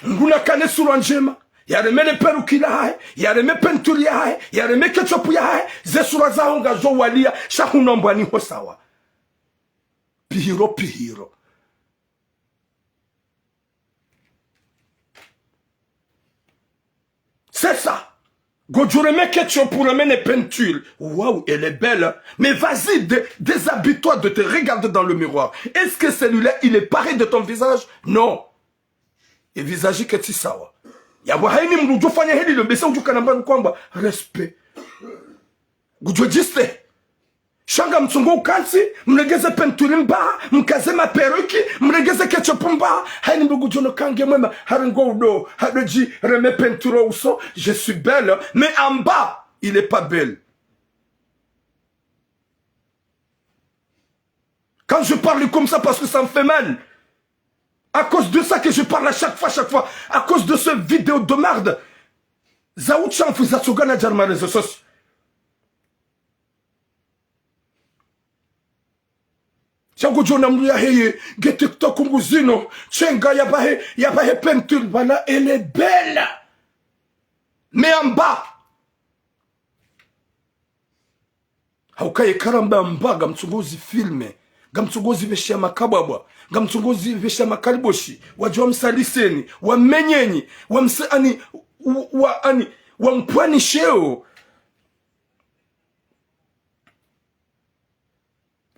Mdru na kane sura ndjema, yareme le perruque la hahe, yareme peinture ya hahe, yareme ketchup ya hahe, ze sura zaho ngazo waliya, sha hunu mbwani ho sawa. Pihiro, pihiro. C'est ça. Ngodjo reme ketchup, reme ne peinture. Waouh, elle est belle. Mais vas-y, dé-, déshabille-toi de te regarder dans le miroir. Est-ce que celui-là, il est pareil de ton visage ? Non. E visage ketsi sawa. Yapvo haini mdru udjo fanya heli lo, mbese udjo kana mbanu kwamba respect. Ngudjo djiste. Sha ngamtsongo ukantsi, mregeze peinture mba, mkaze ma perruque, mregeze ketchup mba, haini mdru ngudjo no kange mwema, hari ngo udo, hado dji, reme peinture uso, je suis belle, mais en bas, il est pas belle. Quand je parle comme ça, parce que ça me fait mal. À cause de ça que je parle à chaque fois, chaque fois. À cause de ce vidéo de merde. Za utshamfu za tsogana dja harumwa réseaux sociaux. Sha ngodjo ona mdru ya heye, nge TikTok nguzino, tsenga ya bahe, ya bahe peinture, voilà, elle est belle. Mais en bas. Hauka ye karamba mba, ngamtsongo uzi filmer, ngamtsongo uzi pvesha makabwabwa, ngamtsongo uzi pvesha makaliboshi, wadjo wa msaliseni, wa mmenyenyi, wa mse-, ani, wa, wa, ani, wa mpwanisheo.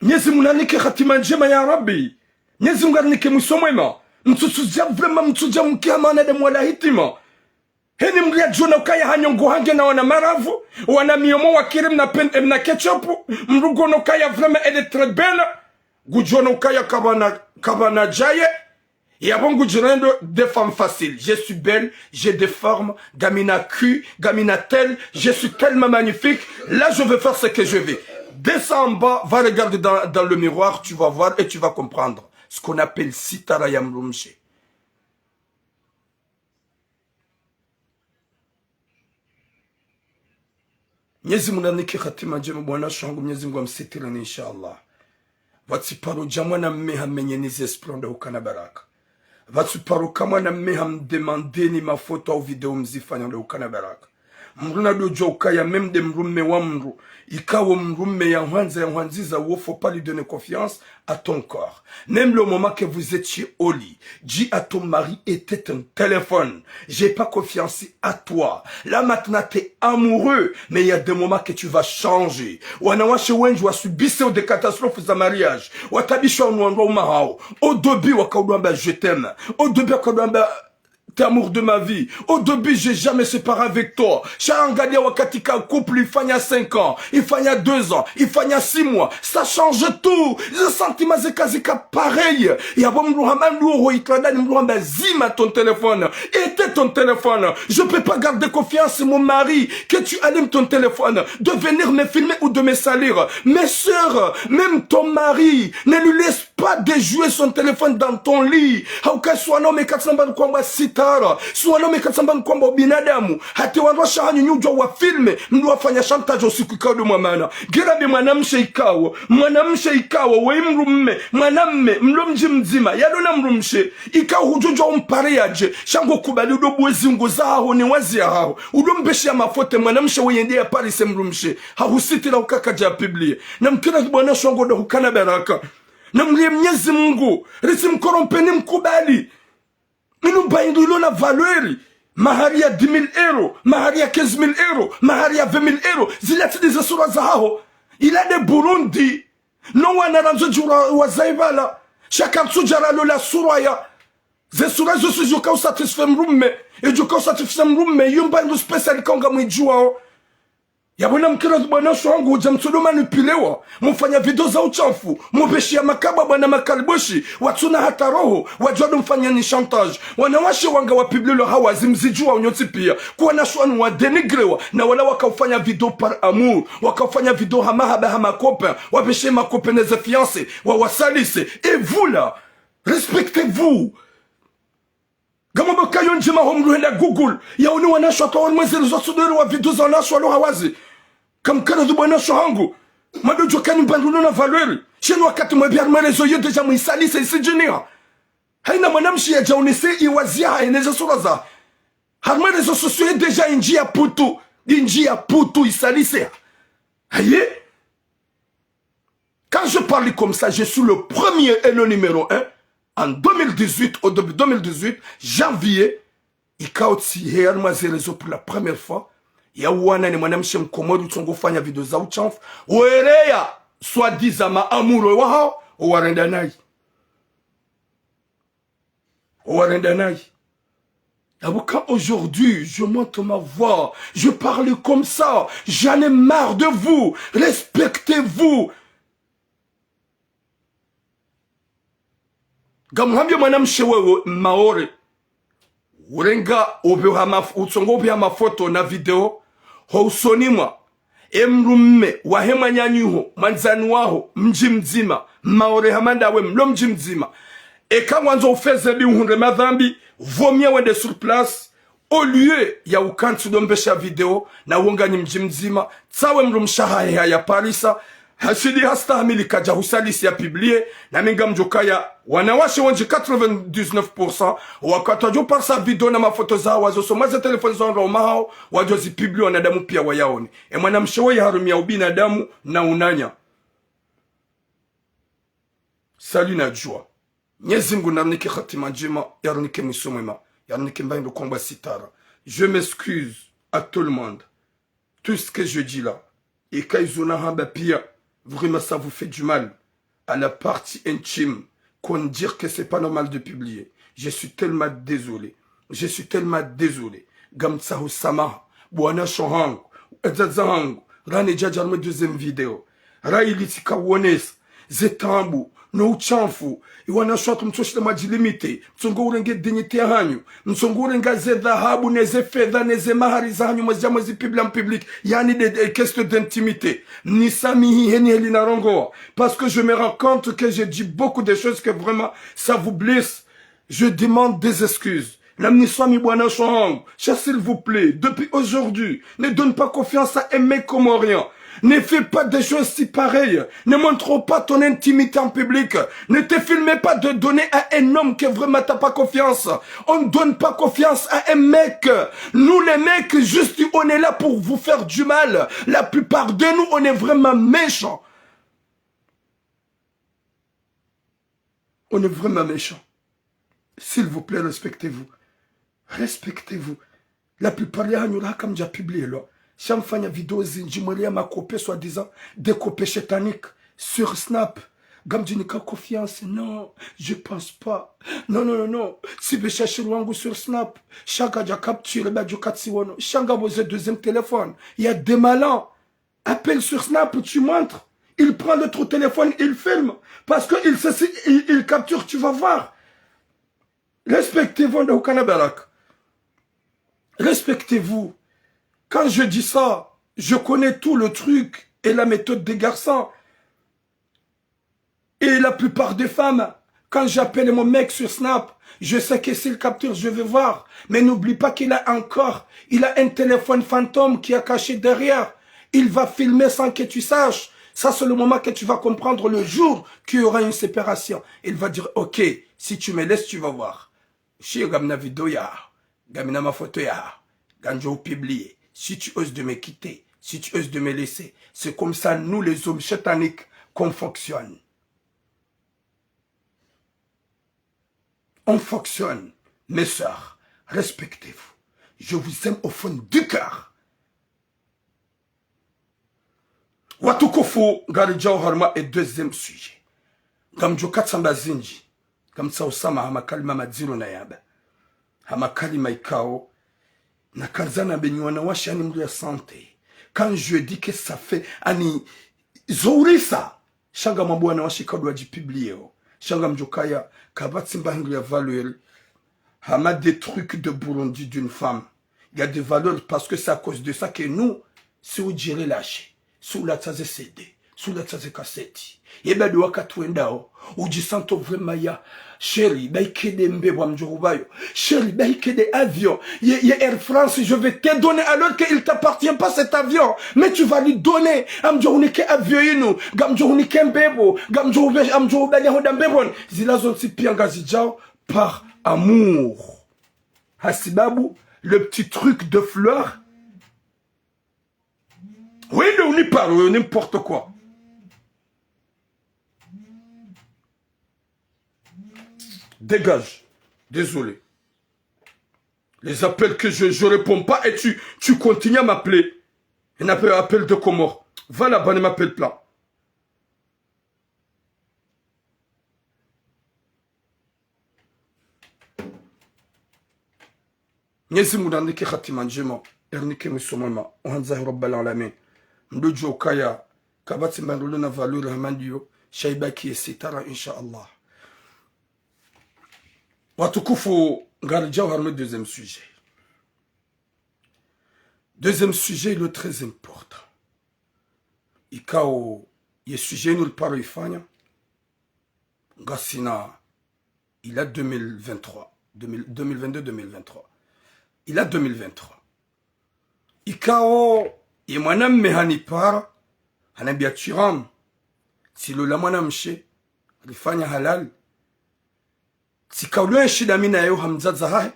Mnyezi Mungu nanike hatima ndjema ya Rabbi. Mnyezi Mungu nanike mwiso mwema. Mtsutsudja vraiment, mtsudja mke hama wanadamu wala hitima. Heni mdru ya djona ukaya hanyongo hange na wana maravu, wana miyomo wa kiri mna pen-, mna ketchup, mdru ngono ukaya vraiment elle est très belle. Ngudjona ukaya kapvana, kapvana djaye. Yapvo ngudjirendo des femmes faciles. Je suis belle, j'ai des formes, ngamina cul, ngamina telle, je suis tellement magnifique. Là, je vais faire ce que je veux. Descends en bas, va regarder dans, dans le miroir, tu vas voir et tu vas comprendre ce qu'on appelle sitara ya mdrumshe. Mnyezi Mungu nanike hatima ndjema, bwana shangu, Mnyezi Mungu amsitireni, inshallah. Pvatsi paro dja mwanamme hamenyeni ze splenda hukana baraka. Pvatsi paro ka mwanamme hamdemandeni mafoto au video mzifanya ndo hukana baraka. Mdru na dodjo ukaya même nde mdrumme wa mdru. Ikao mdrumme ya hwandza, ya hwandziza, wo, faut pas lui donner confiance à ton corps. Même le moment que vous étiez au lit, dis à ton mari, éteins ton téléphone. J'ai pas confiance à toi. Là maintenant, t'es amoureux, mais il y a des moments que tu vas changer. Wanawashe wendji wasubiseo des catastrophes za mariage. Watabishwa no wandru waume wahao. Au début, wakaudwamba je t'aime. Au début, wakaudwamba t'es amour de ma vie. Au début, j'ai jamais séparé avec toi. Sha angalia wakati ka couple ifanya cinq ans, ifanya deux ans, ifanya six mois. Ça change tout. Ze sentiments zeka zika pareil. Yapvo mdru hamba ndo ho itrandani, mdru hamba zima ton téléphone. Éteins ton téléphone. Je peux pas garder confiance, mon mari, que tu allumes ton téléphone, de venir me filmer ou de me salir. Mes sœurs, même ton mari, ne lui laisse pas de jouer son téléphone dans ton lit. Hauka si wanaume katsamba ni kwamba sitara. Si wanaume katsamba ni kwamba ubinadamu. Hata wandru washe hanyu nyi udjuwa wafilme, mdru wafanya chantage usiku ikao ndo mwamana. Ngera be mwanamshe ikao, mwanamshe ikao, we mdrumme, mwanamme, mlo mdji mdzima, yalo na mdrumshe, ikao hudjodjuwa umpare yadje, sha ngo kubali udo buwe zingo zahaho ne wazi yahaho. Udo mbeshe ya mafoto, mwanamshe we yende ya parise mdrumshe. Hahusitira ukaka dja publie. Na mkira bwana shongo ndo hukana baraka. Na mrie Mnyezi Mungu, ritsi mkorompe ni mkubali. Inu mba indru ilo na valeur. Mahari ya dix mille euros, mahari ya quinze mille euros, mahari ya vingt mille euros. Zila tsi de ze sura zahaho. Il a des Burundi. No wana randzo djura wa zaibala. Sha kartsu djara lola sura ya. Ze sura zo si djuka usatisfaire mdrumme. Idjuka usatisfaire mdrumme. Yo mba indru spécial ikao ngamwidjuwao. Ya bwana mkira bwana shongo udja mtsodo manipulewa. Mufanya video za uchafu. Mubeshe ya makaba bwana makaliboshi. Watsuna hata roho. Wadjuwa ndo mfanya ni chantage. Wanawashe wanga wa publie lo hawazi mzidjuwa unyontsi pia. Kuwa na shwanu wa dénigrewa. Na wala waka ufanya video par amour. Waka ufanya video ha mahaba ha ma copain. Wabeshe ma copain ne ze fiancé. Wawasalise. Et vous là, respectez-vous. Ngamwamba kayo ndjema ho mdru henda Google. Yaone wanashe waka wa mwe ze réseaux sociaux wa video za wanashe walo hawazi. Kamkana dhu bwana sho hangu. Mado djo kani mba indru ilo na valeur. Shenu wakati mwe bia mwe réseau yo déjà mwisalise isidjiniha. Haina mwanamshe yadja unise iwazi yahahe ne ze sura za. Harumwa réseaux sociaux déjà indji ya putu. Indji ya putu isalise. Aye. Quand je parle comme ça, je suis le premier et le numéro un. En deux mille dix-huit, au début deux mille dix-huit, janvier, ikao tsi he harumwa ze réseaux pour la première fois. Ya wana ni mwanamshe mkomori utsongo ufanya video za uchafu. Wereya, soi-disant ma amoureux wahao, owarenda nayi. Owarenda nayi. Abuka aujourd'hui, je monte ma voix, je parle comme ça, j'en ai marre de vous, respectez-vous. Ngamhambio mwanamshe wewe Maore. Urenga upve ha maf-, utsongo upve ha mafoto na video. Ho usoni mwa. E mdrumme, wahe mwananyaho, mwandzani waho, mdji mdzima, Maore hama ndawe, mlo mdji mdzima. Eka ngwandzo ufeze bi uhundre madhambi, vaut mieux wende sur place, au lieu ya ukantsi udo mbesha video, na uonganyi mdji mdzima, tsawe mdrumshe wahahe haya parisa, hashindi hastahamili kadja husalisi ya publie, na mi ngamdjo kaya, wanawashe wendji quatre-vingt-dix-neuf pour cent, wakati wadjo parisa video na mafoto zahawo wazo soma ze telefoni za wandru waume wahawo, wadjo zi publie wanadamu pia wayaone. E mwanamshe woyi harumia ubinadamu na unanya. Salut na djua. Mnyezi Mngu narinike hatima ndjema, yarinike mwiso mwema, yarinike mba indru kwamba sitara. Je m'excuse à tout le monde. Tout ce que je dis là, eka izo nahamba pia, vraiment ça vous fait du mal à la partie intime, qu'on dire que c'est pas normal de publier. Je suis tellement désolé. Je suis tellement désolé. Ngamtsaho samaha, bwana sho hangu, edzadza hangu, rani djadja harumwa deuxième video. Raili tsika uonesa ze taabu no uchafu, iwanashe watru mtsoshinda mwadjilimite, mtsongo urenga dignité yahanyu, mtsongo urenga ze dhahabu ne ze fedha ne ze mahari zahanyu mwazidja mwazi publie en public, yaani de, de question d'intimité. Mnisamihi heni heli narongoa, parce que je me rends compte que j'ai dit beaucoup de choses que vraiment ça vous blesse. Je demande des excuses. Namniswamihi bwana sho hangu, sha s'il vous plaît, depuis aujourd'hui, ne donne pas confiance à un mec comorien. Ne fais pas des choses si pareilles. Ne montre pas ton intimité en public. Ne te filme pas de donner à un homme que vraiment t'as pas confiance. On ne donne pas confiance à un mec. Nous les mecs, juste, on est là pour vous faire du mal. La plupart de nous, on est vraiment méchants. On est vraiment méchant. S'il vous plaît, respectez-vous. Respectez-vous. La plupart yahanyu raha kamdja publie lwa. Sha mfanya video zindji mweleya ma copains soi-disant des copains sataniques sur Snap. Ngamdjinika confiance. Non, je pense pas. Non, non, non, non. Sipve shashiri wangu sur Snap. Sha kadja capture ba djo katsi wono. Sha ngapvo ze deuxième téléphone. Il y a des malins. Appelle sur Snap, tu montres. Il prend l'autre téléphone, il filme. Parce que il sait si il, il capture, tu vas voir. Respectez-vous, ndo hukana baraka. Respectez-vous. Quand je dis ça, je connais tout le truc et la méthode des garçons. Et la La plupart des femmes, quand j'appelle mon mec sur Snap, je sais que s'il capture, je vais voir. Mais n'oublie pas qu'il a encore, il a un téléphone fantôme qui est caché derrière. Il va filmer sans que tu saches. Ça, c'est le moment que tu vas comprendre le jour qu'il y aura une séparation. Il va dire, ok, si tu me laisses, tu vas voir. Shi ngamna vidéo ya, ngamina mafoto ya, ngamdjo publier. Si tu oses de me quitter, si tu oses de me laisser, c'est comme ça, nous les hommes sataniques, qu'on fonctionne. On fonctionne. Mes sœurs, respectez-vous. Je vous aime au fond du cœur. Watukufu, ngaridjao harumwa e deuxième sujet. Ngamdjo katsamba zindji. Ngamtsaho usamaha ha makalima madziro nayamba. Ha makalima ikao, nakandza nambe nyi wanawashe ani mndru ya santé. Quand je dis que ça fait ani zourisa. Sha ngamwambo wanawashe ikao ndo wadjipublier wo. Sha ngamdjo kaya, kapvatsi mba hindru ya valeur. Hama des trucs de Burundi d'une femme. Il y a des valeurs parce que c'est à cause de ça que nous, si udjirelâcher, si ulatsa ze C D, si ulatsa ze cassette. Ye bado wakati wendao, udjisanto vraiment ya, chéri, bahi kede mbepvo ngamdjo hubayo. Chéri, bahi kede avion. Ye, ye Air France, je vais te donner alors qu'il t'appartient pas cet avion. Mais tu vas lui donner. Ngamdjo hunike avion inu, ngamdjo hunike mbepvo, ngamdjo hube-, ngamdjo hubaliya honda mbepvoni. Zila zontsi pia ngazidjao par amour. Hasibabu, le petit truc de fleurs. Oui, de, on y parle, n'importe quoi. Dégage. Désolé. Les appels que je, je réponds pas et tu, tu continues à m'appeler. Un appel, appel de Comores. Va là-bas, ne m'appelle pas. Mwenyezi Mungu narinike hatima ndjema, yarinike mwiso mwema, ohandza he Rabbal Alamin. Mdru djo ukaya, kapvatsi mba ndrolo na valeur hama ndiyo, sha ibaki ye sitara, insha Allah. Watukufu, ngaridjao harumwa e deuxième sujet. Deuxième sujet, il est très important. Ikao, ye sujet inu riparo ifanya, ngasina, il a deux mille vingt-trois, deux mille, deux mille vingt-deux, deux mille vingt-trois. Il a deux mille vingt-trois. Ikao, ye mwanamme hanipara, hanambia Thuram, tsi lola mwanamshe, rifanya halali. Tsika ulio enshi dami naye ha mdzadze hahe.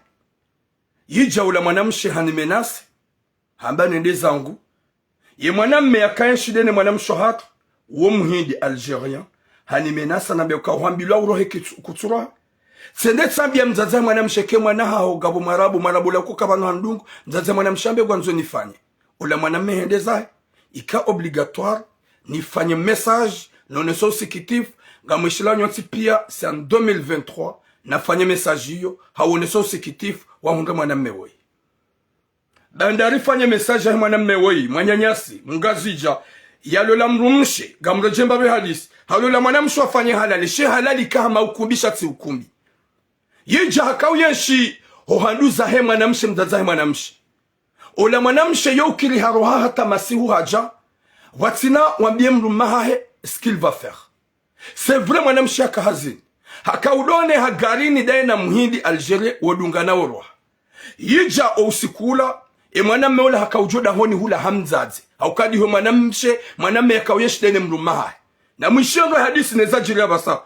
Yidja ola mwanamshe hanimenase, hamba nende zangu. Ye mwanamme yaka enshi de ne mwanamshe hatru, wo muhindi algérien, hanimenase, hanambia uka uhambilwa urohe kitsu-, kutsuroha. Tsende tsambia mdzadze mwanamshe ke mwana haho ngapvo mwarabu, mwarabu ola uko kapvanu handungu, mdzadze mwanamshe hambe ngwandzo nifanye. Ola mwanamme hende zahe, ika obligatoire, nifanye message, nonese usikitifu, ngamwishilao nyontsi pia, c'est en deux mille vingt-trois, nafanye message iyo, ha wonesa usikitifu, wahundre mwanamme woyi. Baanda rifanye message yahe mwanamme woyi, mwananyasi, mngazidja, yalola mdrumshe, ngamredjeyao mbapvi hadisi, halola mwanamshe wafanye halali, she halali ka hama ukumbi sha tsi ukumbi. Yidja haka uyenshi, ho handu zahe mwanamshe, mdzadze hahe mwanamshe. Ola mwanamshe yo ukiri haroha hata masihu hadja, pvwatsina wambie mdrumme hahe ce qu'il va faire. C'est vrai mwanamshe haka hazini. Haka udone ha garini daye na muhindi algérien wodungana woroha. Yidja o usiku ula, e mwanamme ola haka udjo dahoni hula ha mdzadze. Hauka diho mwanamshe, mwanamme yaka uyenshi daye ne mdrumme hahe. Namwishiye ngo hadisi neza djiri ya pvasa.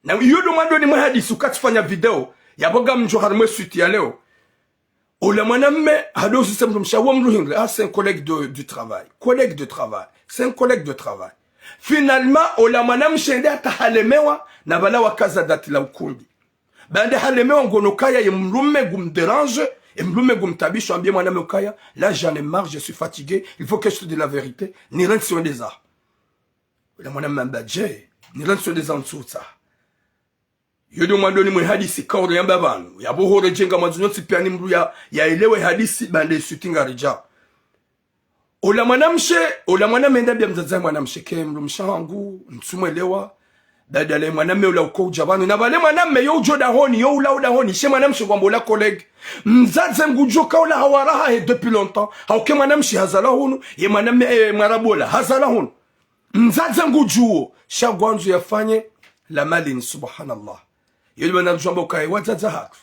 Na iyo ndo mwando nimwe hadisi uka tsifanya video, yapvo ngamdjo harumwa e suite ya leo. Ola mwanamme, hado uzise mdrumshe, wo mdru hindri, ah, c'est un collègue de, du travail. Collègue de travail. C'est un collègue de travail. Finalement, ola mwanamshe nde hata halemewa, na pvala wakaza dati la ukumbi. Baanda halemewa ngono kaya ye mdrumme ngumdérange, ye mdrumme ngumtaabisho, hambie mwanamme ukaya, là, j'en ai marre, je suis fatigué, il faut que je te dise la vérité, nirantsi wende zaho. Ola mwanamme hamba dje, nirantsi wende zaho ntsutsaha. Yo ndo mwando nimwe hadisi kauri yamba pvanu. Yapvo horedjeya ngamwandzo nyontsi pia ni mdru ya, yaelewe hadisi baanda e suite ngaridjao. Ola mwanamshe, ola mwanamme hende hambia mdzadze hahe mwanamshe ke mdrumshe hangu, ntsumwelewa. Badala ye mwanamme ola uko udja pvanu. Na pvale mwanamme yo udjo dahoni, yo ula udahoni. She mwanamshe ngwambo ola collègue. Mdzadze ngudjuo ka ola hawara hahe depuis longtemps. Hauka e mwanamshe hazalwa hunu, ye mwanamme, eh, mwarabu ola hazalwa hunu. Mdzadze ngudjuo, sha ngwandzo yafanye la malini, subhanallah. Yeli mana ridjwamba ukaya wadzadze hatru,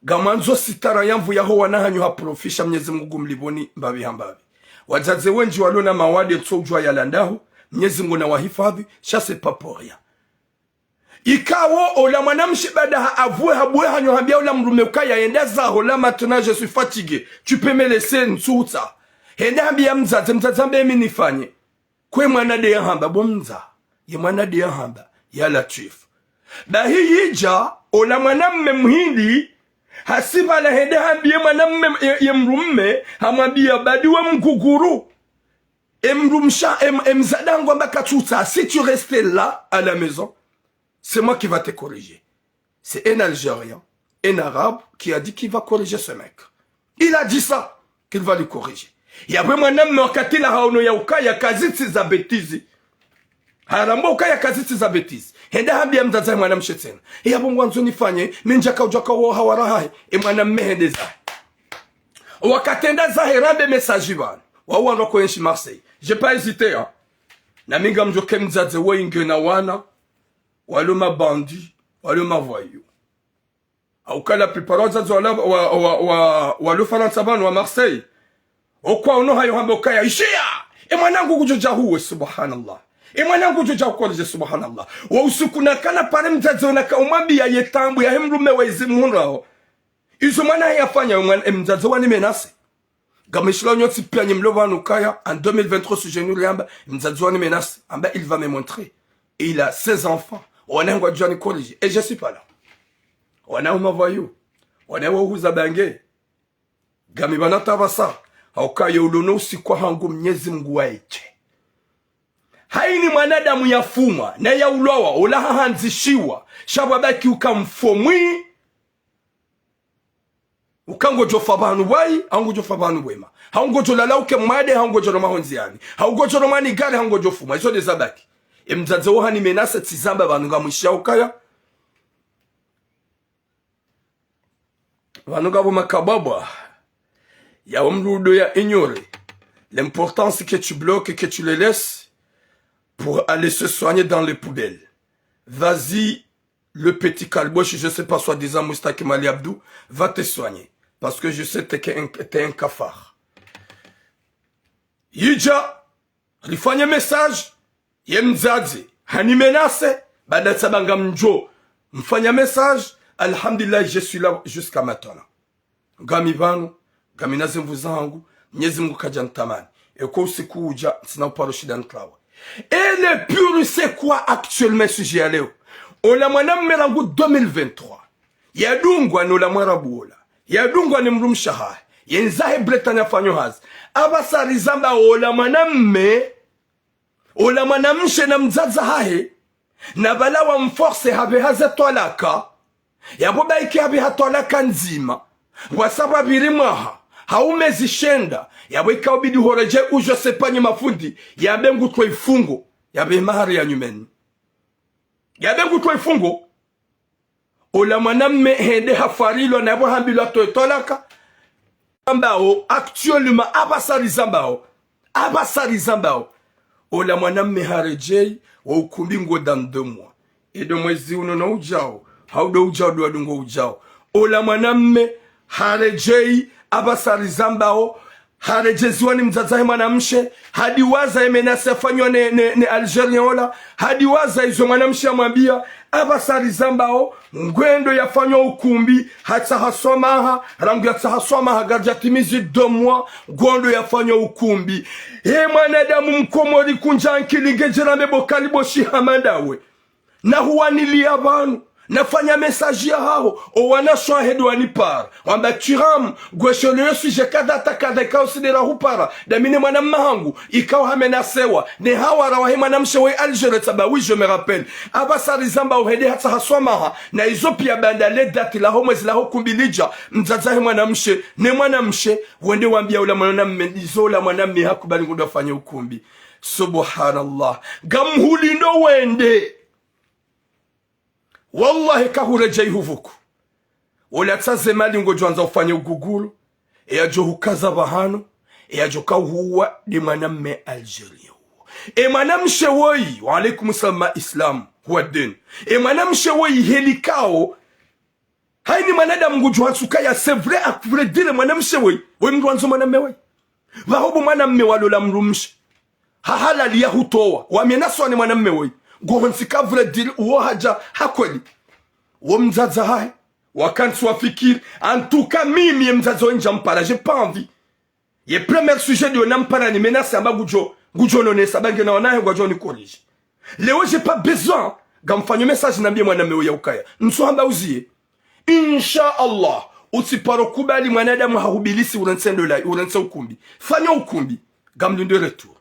ngamwandzo sitara ya nvu yaho wana hanyu ha profit, sha Mnyezi Mungu ngumlipvoni mbapvi ha mbapvi. Wadzadze wendji walo na mawade ritso udjuwa yalawa ndahu, Mnyezi Mungu nawahifadhwi, sha c'est pas pour rien. Ikawo ola mwanamshe baada ha avwe habuwe hanyo hambia ola mdrume ukaya yenda zaho, là maintenant je suis fatigué, tu peux me laisser, ntsutsaha. Hende hambia mdzadze, mdzadze hamba emi nifanye. Kwe mwana nde yahamba, bo mdza, ye mwana nde yahamba, ya Latwif. Bahi yidja, ola mwanamme mhindi, hasi pvala hende hambie mwanamme, ye, ye mdrume, hamwambia badi we mguguru. E mdrumshe, e m-, e mdzadze hangu hamba katsutsaha, si tu restes là à la maison, c'est moi qui va te corriger. C'est un Algérien, un Arabe qui a dit qu'il va corriger ce mec. Il a dit ça, qu'il va le corriger. Yapvo mwanamme wakati la haono ya ukaya kazitsi za bêtise. Harambwa ukaya kazitsi za bêtise. Hende hambia mdzadze mwanamshe tsena. Yapvo ngwandzo nifanye, mi ndjaka udjwaka wo hawara hahe, e mwanamme hende zahe. Wakati enda zahe rambe message pvanu. Wawo wandru wako enshi Marseille. J'ai pas hésité, hein. Na mi ngamdjoke mdzadze wo inge na wana, walo ma bandits, walo ma voyous. Hauka la plupart wadzadze wala, wa, wa, wa, walo Farantsa pvanu wa Marseille. Okwa ono hayo hamba ukaya, ishiya! E mwanangu kudjodja huwe, subhanallah. E mwanangu kudjodja hukolidje, subhanallah. Wa usiku nakana pare mdzadze wo naka umwambia ye taabu yahe mdrume wa izi muhundrao. Izo mwana yafanya, mwana, e mdzadze wani menacé. Ngamishilao nyontsi pia nyi mlo pvanu ukaya, en deux mille vingt-trois, si je nous riamba, mdzadze wani menacé, amba il va me montrer. Et il a ses enfants. Wana ngwadjwani corriger. Et je suis pas là. Wana huma voyous. Wana wahuza bange. Ngami pvanu hata pvasa. Hauka ye ulo no usiku hangu Mnyezi Mungu waeche. Haini mwanadamu yafumwa, na yaulwawa, ola hahandzishiwa, sha pvwabaki uka mfo mwi, uka ngodjofa pvanu pvwayi, hau ngodjofa pvanu pvwema. Hau ngodjolala uke mwade, hau ngodjolala maho ndziyani. Hau ngodjolala mwa ni gari, hau ngodjofumwa. Izo nde zabaki. E mdzadze wo hani menacé tsi zamba pvanu ngamwishiya ukaya. Pvanu ngapvo makabwabwa. Ya omdru udo ya ignorer. L'important c'est que tu bloques, que tu les laisses pour aller se soigner dans les poubelles. Vas-y, le petit Kalbosh, je sais pas, soi-disant Moustaki Mali Abdou, va te soigner. Parce que je sais que t'es un, t'es un cafard. Yidja, rifanye message, ye mdzadze, hani menacé, baada tsaba ngamdjo mfanya message, alhamdulillah, je suis là jusqu'à maintenant. Ngami pvanu, ngami na ze nvu zahangu, Mnyezi Mungu kadja ntamani. Eka usiku udja, ntsina uparo shinda ntrawe. Et le pire, c'est quoi actuellement, sujet ya leo? Ola mwanamme rangu deux mille vingt-trois. Yadungwa ni ola mwarabu ola. Yadungwa ni mdrumshe wahahe. Yendza he Bretagne yafanyo hazi. Apvasa rizamba ola mwanamme, ola mwanamshe na mdzadze wahahe, na pvala wa mforcé hapveha ze twalaka. Yapvo baike hapveha twalaka ndzima. Pvwasa pvapviri mwaha, hau mezi shenda, yapvo ika ubidi horedjei ujo sepanyi mafundi, yambe ngutwe ifungo, yapve mahari ya nyumeni. Yambe ngutwe ifungo. Ola mwanamme hende hafarilwa na yapvo hambilwa toe twalaka. Ambao, actuellement, apvasa rizambao. Apvasa rizambao. Ola mwanamme haredjei, wo ukumbi ngo dans deux mois. Edo mwezi uno no udjao, hau ndo udjao, ndo wadungo udjao. Ola mwanamme haredjei, apvasa rizambao, haredjeziwa ni mdzadze wahe mwanamshe, hadiwaza ye menacé yafanywa ne, ne, ne Algérien ola, hadiwaza izo mwanamshe yamwambia, apvasa rizambao, ngwendo yafanywa ukumbi, hatsaha swamaha, rangu yatsaha swamaha, ngazidja timizi deux mois, ngwendo yafanywa ukumbi. He mwanadamu mkomori kundja ankili ngedjera mbe bo Kalboshi hama ndawe. Na huwanilia pvanu, nafanya message yahaho, owanashe wahe ndo wanipara. Wamba Thuram, ngwesheleo sujet kadha hata kadha ikao sidera hupara, dami ne mwanamme wahangu, ikao hamenacéwa, ne hawara wahe mwanamshe we Algérie tsaba, oui, je me rappelle. Apvasa rizambao hende hatsaha swamaha, na izo pia baanda le date laho mwezi laho kumbi lidja, mdzadze wahe mwanamshe, ne mwanamshe, wende wambia ola mwanamme, izo ola mwanamme hakubali ngudjo fanya ukumbi. Subhanallah. Ngamhulindo wende. Wallahi, kahuredjei hupvuku. Ola tsaze mali ngodjo andza ufanye uguguru, e yadjo hukaza pvahanu, e yadjo kauhuwa nde mwanamme Algérien uwo. E mwanamshe woyi, wa alaikum salam ma Islam. wa deni. E mwanamshe woyi helikao. Hayini mwanadamu ngudjo hantsi ukaya, c'est vrai, à vrai dire, mwanamshe woyi. Woyi mndru wandzo mwanamme woyi. Pvaho bo mwanamme walola mdrumshe. Ha halali ya hutowa. Wamenaswa ni mwanamme woyi. Ngohantsi ka vrai dire, uwo hadja ha kweli. Wo mdzadze hahe. Wakantsi wafikiri. En tout cas, mimi ye mdzadze woyi ndjampara, j'ai pas envie. Ye premier sujet ndiyo nampara ni menace amba ngudjo, ngudjo nonesa, ba ngena wanahe ngwadjo ni corriger. Leo j'ai pas besoin. Ngamfanyo message nambiye mwanamme woyi ukaya. Ntsu hamba uziye. Insha Allah, utsiparo kubali mwanadamu hahubilisi urantse ndola, urantse ukumbi. Fanya ukumbi. Ngamlindo retour.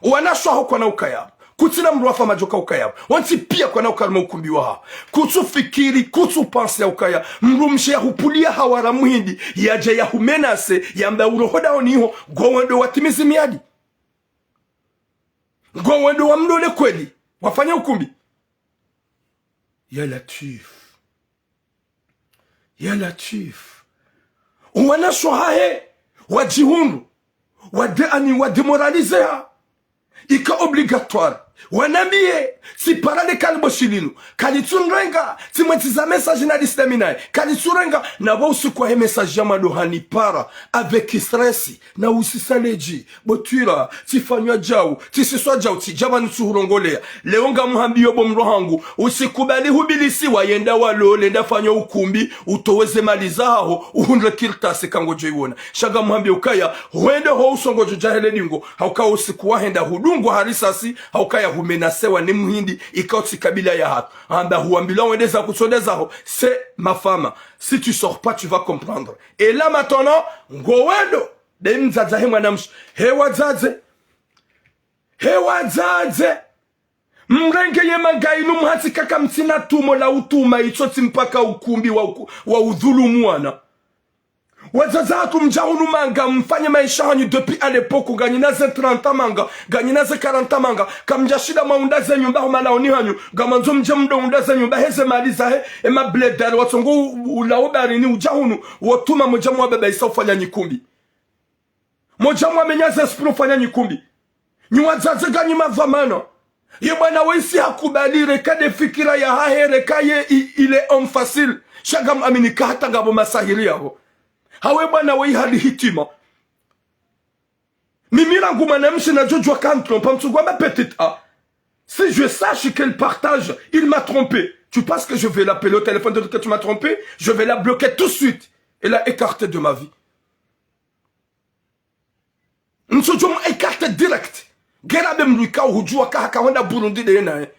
Wanashe waho kwana ukaya pvo. Kutsina mndru wafa madjoka ukaya pvo. Wontsi piya kwana ukaya harumwa ukumbi wahawo. Kutsu fikiri, kutsu penser ya ukaya. Mdrumshe ya hupuliya hawara muhindi, yadja ya humenace, yamba uroho daho niho, ngwendo watimizi miadi. Ngwendo wamlole kweli. Wafanya ukumbi. Ya Latwif. Ya Latwif. Wanashe wahahe, wadjihundru, wade-, ani wadémoralisé ha. Ika obligatoire. Wanambiye, tsipara le kalibo shilinu. Kalitsu nrenga, tsimwentsi za message na distemine. Kalitsu renga, na bo usiku wahe message ya mwando hanipara. Avec stress, na usisa ledji. Bo twira, tsifanywa djau, tsisiswa djau, tsidja pvanu tsuhurongoleya. Leo ngamhambiyo bo mdru hangu, utsikubali hubilisiwa, yenda walole, nda fanya ukumbi, utowe ze mali zahaho, uhundre kartasi ka ngodjo iwona. Sha ngamhambiyo ukaya, hwende ho usongodjo dja hele dingo, ha ukaya usiku wahenda hudungwa ha risasi, ha ukaya humenacewa ni muhindi, ikao tsi kabila yahatru. Amba huambilwa wende zaho kutsonde zaho, c'est ma femme. Si tu sors pas, tu vas comprendre. Et là maintenant, ngwendo. Be mdzadze he mwanamshe. He wadzadze. He wadzadze. Mrenge ye manga inu mhatsi kaka mtsina tumo la utuma itso tsi mpaka ukumbi wa uku-, wa udhulumu wana. Wadzadze hatru mdja hunu manga mfanye maesha hanyu depuis à l'époque, nganyina ze trente manga, nganyina ze quarante manga, kamdja shinda mwaunda ze nyumba ho malaoni hanyu, ngamandzo mdje mdo unda ze nyumba heze mali zahe, e mablédard watsongo u-, u-, ulawo baharini udja hunu, wotuma mwedja mwababaisa ufanya nyikumbi. Mwedja mwamenya ze esprit ufanya nyikumbi. Nyi wadzadze nganyi madhwamana. Ye bwana woyi tsi hakubali reka nde fikira yahahe reka ye i-, il est homme facile. Sha ngamwamini ka hata ngapvo masahiri yaho. Hawe bwana woyi hali hitima. Mimi rangu mwanamshe nadjodjuwa ka hantrompa mtsungwamba petite a. Si je sache qu'elle partage, il m'a trompé. Tu penses que je vais l'appeler au téléphone de que tu m'as trompé ? Je vais la bloquer tout de suite et la écarter de ma vie. Ntsudjo mu écarter direct. Ngera be mdru ikao hudjuwa ka haka hwenda Burundi de naye.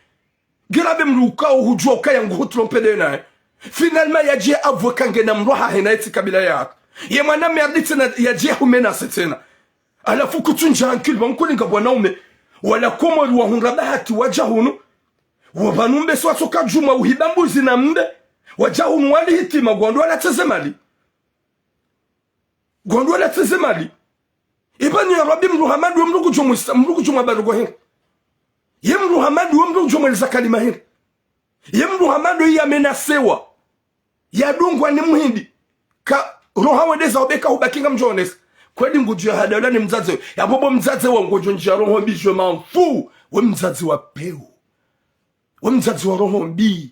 Ngera be mdru ikao hudjuwa ukaya nguhutrompe de naye. Finalement yadje avwe ka ngena mdru hahe naye tsi kabila yahatru. Ye mwanamme arudi tsena yadje humenace tsena. Halafu kutsundja ankili ba nkuli nga bwana ume. Wala Komori wahundra bahati wadja hunu. Wapvanu mbe si watsoka djumwa uhiba mbuzi na mbe. Wadja hunu wali hitima ngwandro wala tseze mali. Ngwandro wala tseze mali. Ibani ya Rabbi mdru hama ndo we mdru kudjo mwisa, mdru kudjo mwa baro ngwa hindri. Ye mdru hama ndo we mdru kudjo mweleza kalima hindri. Ye mdru hama ndo ya menacewa. Ya dungwa ni muhindi. Ka roha wendeza obeka hubaki ngamdjo onesa. Kweli ngudjo ya hadaula ni mdzadze. Ya bobo mdzadze wa ngodjo ndjia roho mbi je m'en fous. We mdzadze wa peu. We mdzadze wa roho mbi.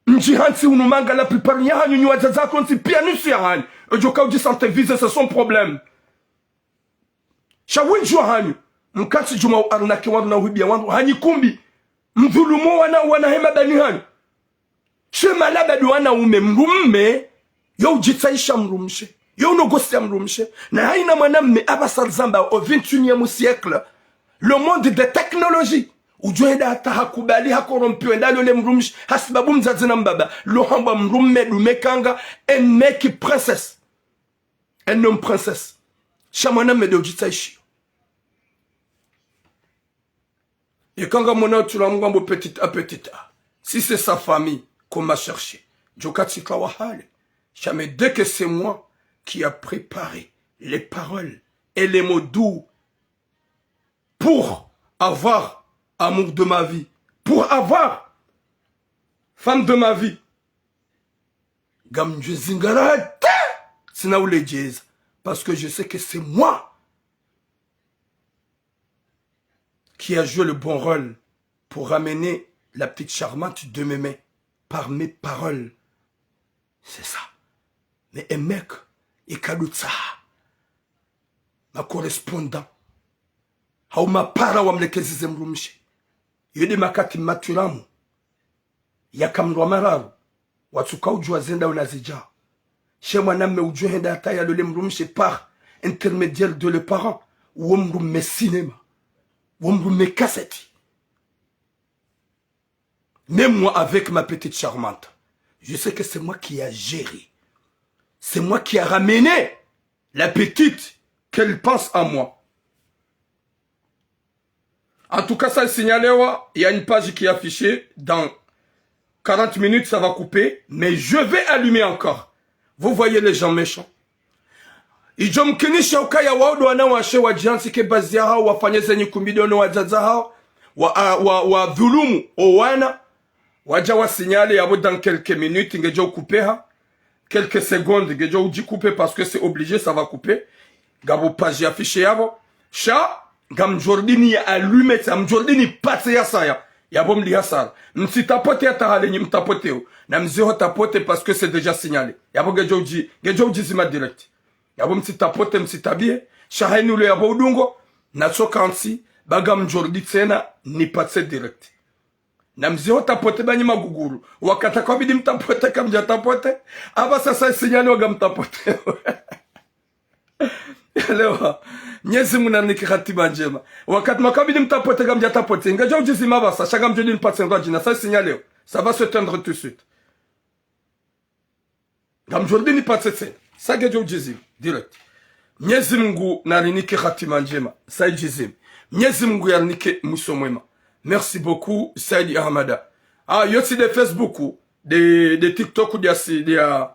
Mdji hantsi hunu manga la plupart ya hanyu nyi wadzadze hatru ntsi piya nusu ya hanyu. Edjo ka udji sentir visé, c'est son problème. Sha wendji wa hanyu. Mkantsi djuma u arnaquer wandru na uhibia wandru. Hanyi kumbi. Mdhulumu wana, wana hema bani hanyu. She malaba ndo wanaume mdrumme. Yo udjitsaisha mdrumshe. Yo unogosiya mdrumshe. Na hayina mwanamme aba sarzamba au vingt et unième siècle. Le monde des technologies. Udjo henda hata hakubali, hakorompiwe, henda halole mdrumshe, hasibabu mdzadze na mbaba. Lo hambwa mdrumme dume kanga, un mec princesse. Un homme princesse. Sha mwanamme nde udjitsaishiyo. Ye kanga mwana utula mngu ambo petit à petit, ah. Si c'est sa famille qu'on m'a cherché, djo katsi twa wahale. Jamais dès que c'est moi qui a préparé les paroles et les mots doux pour avoir amour de ma vie, pour avoir femme de ma vie. Ngamdjo zingara hata tsina uledjeza. Parce que je sais que c'est moi qui a joué le bon rôle pour ramener la petite charmante de mes mains, par mes paroles. C'est ça. Mais un mec, ikadutsa, ma correspondant, hau mapara wamlekeze ze mdrumshe. Yo nde makati maturamu, yaka mndru wa mararu, watsuka udjuwa zenda unazidja. She mwanamme udjo henda hata yalole mdrumshe par intermédiaire de le parent. Wo mdrumme cinéma. Wo mdrumme cassette. Même moi, avec ma petite charmante, je sais que c'est moi qui a géré. C'est moi qui a ramené la petite, qu'elle pense à moi. En tout cas, ça, signalez-moi, il y a une page qui est affichée. Dans quarante minutes, ça va couper. Mais je vais allumer encore. Vous voyez les gens méchants. Idjo mkinisha ukaya wao ndo wanawashe wadjiantsike bazi yahao, wafanye zenyi kumbi ndo no wadzadze hao, wa, a, wa, wa dhulumu o wana, wadja wa signale yapvo dans quelques minutes, ngedjo ukupeha, quelques secondes, ngedjo udjikupe parce que c'est obligé, ça va couper. Ngapvo page affichée yapvo. Sha, ngamdjordi ni ya allume, ngamdjordi ni patse ya saya. Yapvo mli hasara. Mtsitapote hata hale nyi mtapoteo. Na mziho tapote parce que c'est déjà signalé. Yapvo ngedjo udji, ngedjo udjizima direct. Yapvo mtsitapote, mtsitabihe. Sha hayinu ulo yapvo udungo. Natsoka ntsi, ba ngamdjordi tsena, ni patse direct. Na mziho tapote ba nyi maguguru. Wakati kwabidi mtapote kamdja tapote. Apvasa saya signalé wa ngamtapote. Leo, Mnyezi Mungu narinike hatima ndjema. Wakati makabidi mtapote kamdja tapote. Ngedjo udjizima apvasa, sha ngamdjordi ni patse ndrwadjina. Saya signalé wa. Ça va s'éteindre tout de suite. Ngamdjordi ni patse tsena. Saya ngedjo udjizima. Direct. Mnyezi Mungu narinike hatima ndjema. Saya idjizima. Mnyezi Mungu yarinike mwiso mwema. Merci beaucoup, Saidi Ahamada. Ah, yo tsi nde Facebook, nde, nde TikTok, nde ya si, nde ya,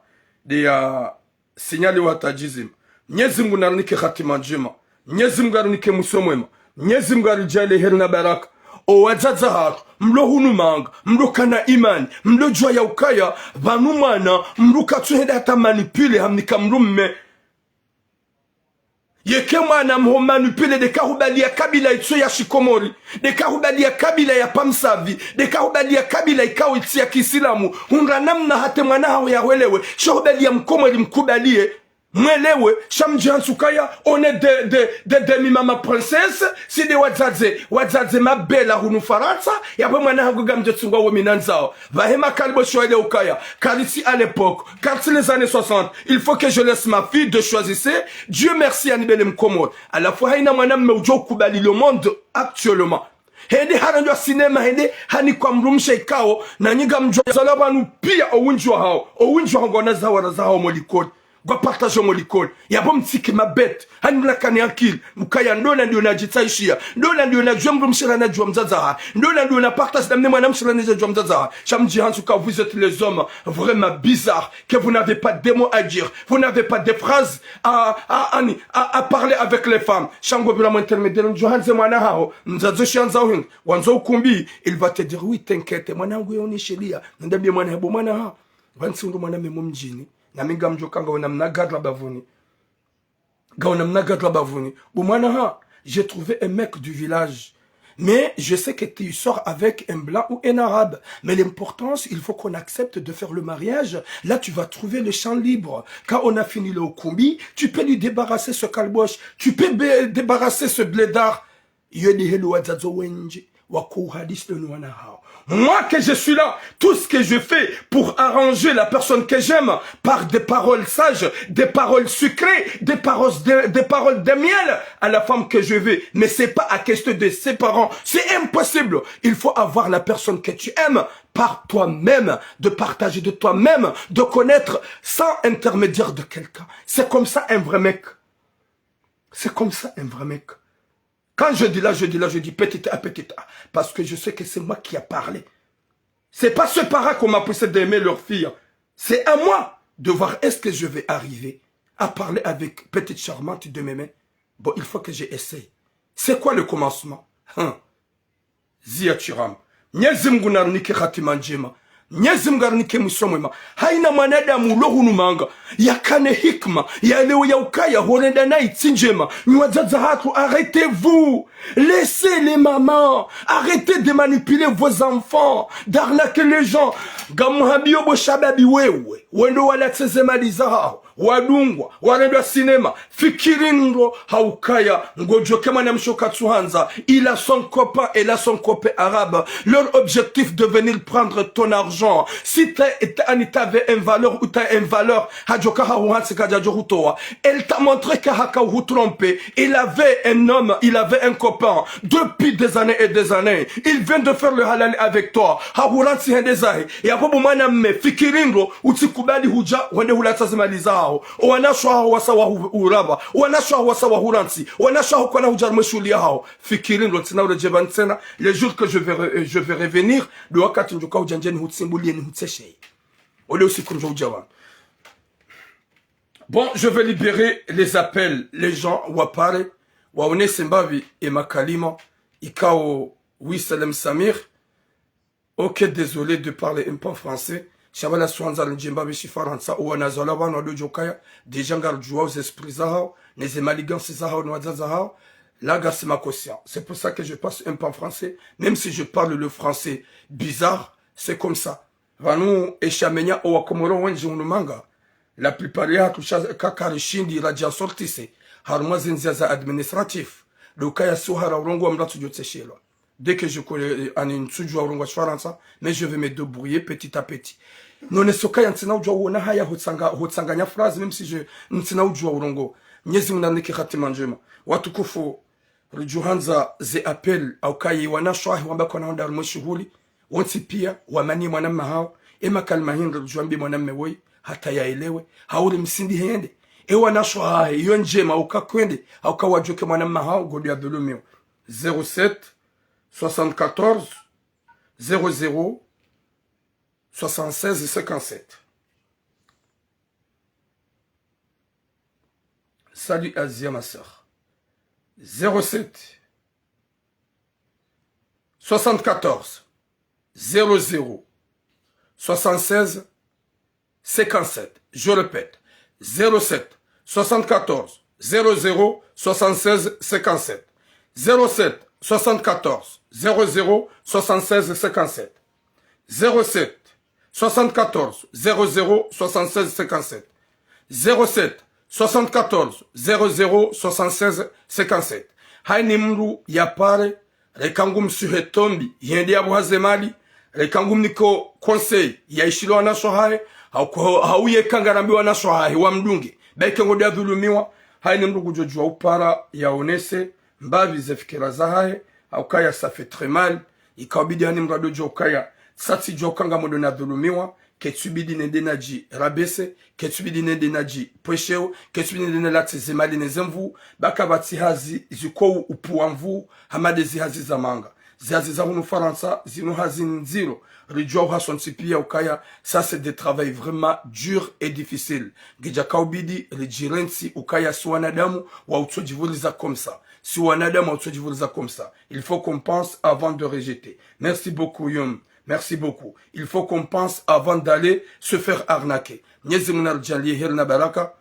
nde ya signalé wa hata djizima. Mnyezi Mungu narinike hatima ndjema. Mnyezi Mungu arinike mwiso mwema. Mnyezi Mungu aridjaanlie heri na baraka. O wadzadze hatru, mlo hunu manga, mlo kana imani, mlo djuwa ya ukaya, pvanu mwana, mlo katsuhenda hata manipulé, hamnika mdrumme. Yeke mwana mho manipulé, nde kahubaliya kabila itso ya shikomori, nde kahubaliya kabila ya pvamsavi, nde kahubaliya kabila ikao itsi ya kiislamu, hundra namna hata mwana haho yahwelewe, sha hubaliya mkomori mkubaliye. Mwelewe, sha mdjihantsi ukaya, on est des, des, des demi-maman princesse, si nde wadzadze, wadzadze mabela hunu Farantsa, yapvo mwana hangu ngamdjo tsungwa wo mi nandzao. Pvahe makalibo shwele ukaya, karitsi à l'époque, karitsi les années soixante, il faut que je laisse ma fille de choisir. Dieu merci, yanibele mkomori. Halafu hayina mwanamme udjo ukubali le monde actuellement. Hende harendwa cinéma, hende hanikwa mdrumshe ikao, na nyi ngamdjuwa zala pvanu piya owindji wahao, owindji wahao ngwana zawara zahao mo likoli. Ngwa partage mo likoli. Yapvo mtsike mabête, hani mlakane ankili, mkaya ndola ndiyo nadjitsaishiya, ndola ndiyo nadjuwa mdrumshe la nadjuwa mdzadze hahe, ndola ndiyo na partage na mne mwanamshe la nadjuwa mdzadze hahe. Sha mdjihantsi uka vous êtes les hommes vraiment bizarres, que vous n'avez pas de mots à dire, vous n'avez pas de phrases à, à, à, à, à parler avec les femmes. Sha ngo pvira mo intermédiaire, ndjo handze mwana haho, mdzadze shiandza uhindri, wandzo ukumbi, il va te dire, oui, t'inquiète, mwana hangu ye unishiliya, nende mbiye mwana hebo mwana ha. Wantsi undru mwana memo mdjini, na mi ngamdjo ka ngaona mna gadra bavuni. Ngaona mna gadra bavuni. Bo mwana ha, j'ai trouvé un mec du village. Mais je sais que tu sors avec un blanc ou un arabe. Mais l'importance, il faut qu'on accepte de faire le mariage. Là, tu vas trouver le champ libre. Quand on a fini le ukumbi, tu peux lui débarrasser ce calboche. Tu peux bé-, débarrasser ce blédard. Iyo nde heli wadzadze wendji wako uhadisi ndo ni wana hao. Moi que je suis là, tout ce que je fais pour arranger la personne que j'aime par des paroles sages, des paroles sucrées, des paroles de, des paroles de miel à la femme que je veux. Mais c'est pas à question de ses parents. C'est impossible. Il faut avoir la personne que tu aimes par toi-même, de partager de toi-même, de connaître sans intermédiaire de quelqu'un. C'est comme ça un vrai mec. C'est comme ça un vrai mec. Quand je dis là, je dis là, je dis petit à petit, parce que je sais que c'est moi qui a parlé. C'est pas ce parent qu'on m'a poussé d'aimer leur fille. C'est à moi de voir est-ce que je vais arriver à parler avec petite charmante de mes mains. Bon, il faut que j'essaye. C'est quoi le commencement ? Hein ? Zia Thuram. Mnyezi Mungu narinike hatima ndjema. Mnyezi Mungu arinike mwiso mwema. Haina mwanadamu ulo hunu manga, yakane hikima, yalewe ya ukaya horenda nayi tsi ndjema. Nyi wadzadze hatru, arrêtez-vous. Laissez les mamans. Arrêtez de manipuler vos enfants, d'arnaquer les gens. Ngamuhambiyo bo shababi wewe, wendo walatse ze mali zahaho, wadungwa, warendwa sinema, fikiri ndro ha ukaya ngodjoke mwanamshe ukatsuhandza, il a son copain, elle a son copain arabe. Leur objectif de venir prendre ton argent. Si t'as, t'as, ani t'avais une valeur ou t'as une valeur, hadjoka hahuhantsi kadjadjo hutowa. Elle t'a montré que haka uhutromper. Il avait un homme, il avait un copain depuis des années et des années. Il vient de faire le halal avec toi. Hahurantsi hende zahe. Yapvo bo mwanamme, fikiri ndro, utsikubali hudja, wende hulatsa ze mali zaho. Owanashe waho wasa wahu-, uraba. Owanashe waho wasa wahurantsi. Owanashe waho kwana hudja harumwa shuhuli yaho. Fikiri ndro, tsina uredjee pvanu tsena. Le jour que je vais re-, je vais revenir, ndo wakati ndjoka hudja ndje nihutsimbuliye nihutsesheye. Ole usiku ndjo udja wanu. Bon, je vais libérer les appels. Les gens wapare, waonese mbapvi ye makalima ikao. Oui, Salem Samir. Ok, désolé de parler un peu en français. Sha pvala suandza rindji mbapvi shifarantsa, owanazalwa pvanu wadodjo kaya. Déjà ngaridjuwao ze esprit zahawo, ne ze manigances zahawo, ne wadzadze hawo. Là, gars, c'est ma conscience. C'est pour ça que je passe un peu en français. Même si je parle le français bizarre, c'est comme ça. Pvanu, esha menya owakomoro wendji hunu manga, la plupart yahatru sha-, ka-, karishindi radja sortise harumwa zindzia za administratif. Ndo ukaya si uhara urongowa mndru atsudjo tseshelwa. Dès que je connais, ani ntsudjuwa urongowa shifarantsa, mais je vais me débrouiller petit à petit. None soka ya ntsina udjuwa uona haya hutsanga-, hutsanganya phrase, même si je, ntsina udjuwa urongowa. Mnyezi Mungu narinike hatima ndjema. Watukufu, ridjuhandza ze appel, au kayi wanashe wahe wamba kwana honda harumwa shuhuli, wontsi pia, wamanye mwanamme hawo, ye makalima hindri ridjuwambiye mwanamme woyi, hata yaelewe, hauri msindi hende. Ye wanashe wahe, iyo ndjema, uka kwende, hauka wadjuke mwanamme hawo, ngodi yadhulumiwa. Zéro sept, soixante-quatorze, zéro zéro, soixante-seize, cinquante-sept. Salut Azia, ma sœur. Zéro sept, soixante-quatorze, zéro zéro, soixante-seize, cinquante-sept. Je répète, zéro sept, soixante-quatorze, zéro zéro, soixante-seize, cinquante-sept. Zéro sept, soixante-quatorze, zéro zéro, soixante-seize, cinquante-sept. Zéro sept, soixante-quatorze, zéro zéro, soixante-seize, cinquante-sept. Zéro sept, soixante-quatorze, zéro zéro, soixante-seize, cinquante-sept. Hayini mndru yapare, reka ngumsuhe tombi, yende yapvuha ze mali, reka ngumniko conseil, yayishile wanashe wahahe, hau-, hau yeka ngarambiwa wanashe wahahe, wamdunge, ba ike ngodi yadhulumiwa. Hayini mndru ngudjodjuwa upara, yaonese mbapvi ze fikira zahahe, hauka ya ça fait très mal. Ikao bidi hayini mndru adodjuwa ukaya, sa tsidjuwa uka ngamdjo nadhulumiwa, ketsubidi nende nadjirabese, ketsubidi nende nadjipvweshewo, ketsubidi nende nalatse ze mali ne ze nvuu, ba kapvatsi hazi ziko upvuwa nvuu, hama nde zi hazi za manga. Zi hazi za hunu Farantsa, zinu hazi ndziro, ridjuwa uha sontsi pia ukaya, ça c'est des travail vraiment dur et difficile. Ngedjaka ubidi, ridjirentsi ukaya si wanadamu, wa utsodjivuriza comme ça. Si wanadamu wa utsodjivuriza comme ça. Il faut qu'on pense avant de rejeter. Merci beaucoup, Yom. Merci beaucoup. Il faut qu'on pense avant d'aller se faire arnaquer. Mnyezi Mungu naridjaanliye heri na baraka.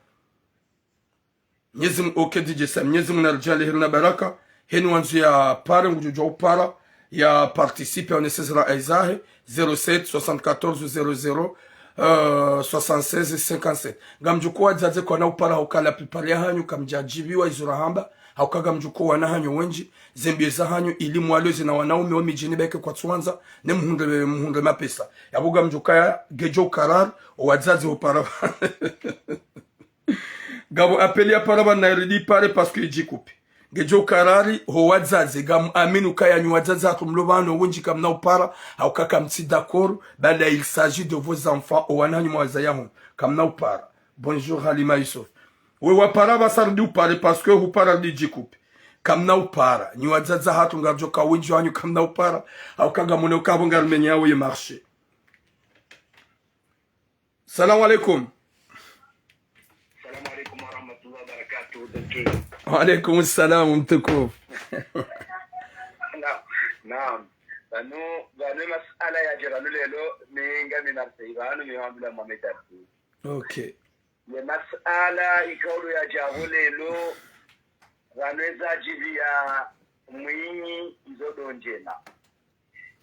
Mnyezi Mungu, ok, D J Sam. Mnyezi Mungu naridjaanliye heri na baraka. Hayini wandzo yapare, ngudjodjuwa upara, yaparticipe, yaonese ze rai zahe. Zéro sept, soixante-quatorze, zéro zéro, euh, soixante-seize, cinquante-sept. Ngamdjuko wadzadze kwana upara, hauka la plupart yahanyu kamdjadjibiwa izo rahamba, hauka ngamdjuko wana hanyu wendji, ze mbiyo zahanyu ili mwaleze na wanaume wa midjini ba ike kwatsuwandza, ne muhundre, muhundre mapesa. Yapvo ngamdjuko ya, ngedjo ukarari, owadzadze upara. Ngapvo appel yapara pvanu, nayiridi ipare parce que idjikupe. Ngedjo ukarari, ho wadzadze, ngamuamini ukaya nyi wadzadze hatru mlo pvanu, wendji kamna upara, hauka kamtsi d'accord, bala il s'agit de vos enfants, owana hanyu mwazaya hunu, kamna upara. Bonjour Halima Youssouf. We wapara pvasa ridi upare parce que hupara ridi idjikupe. Kamna upara, nyi wadzadze hatru ngaridjoka wendji wahanyu kamna upara, hauka ngamwone uka pvo ngarimenyawo ye marché. Salamu alaikum. Salamu alaikum warahmatullahi wabarakatuh, Docteur. Wa alaikum salam, mtukufu. Naam, naam. Pvanu, pvanu masala yadja pvanu lelo, mi ngami Marseille pvanu, mi wambila Mohamed Abdou. Ok. Ye masala ikao ndo yadja pvo lelo, pvanu eza djibu ya Mwinyi izo ndo ndjema.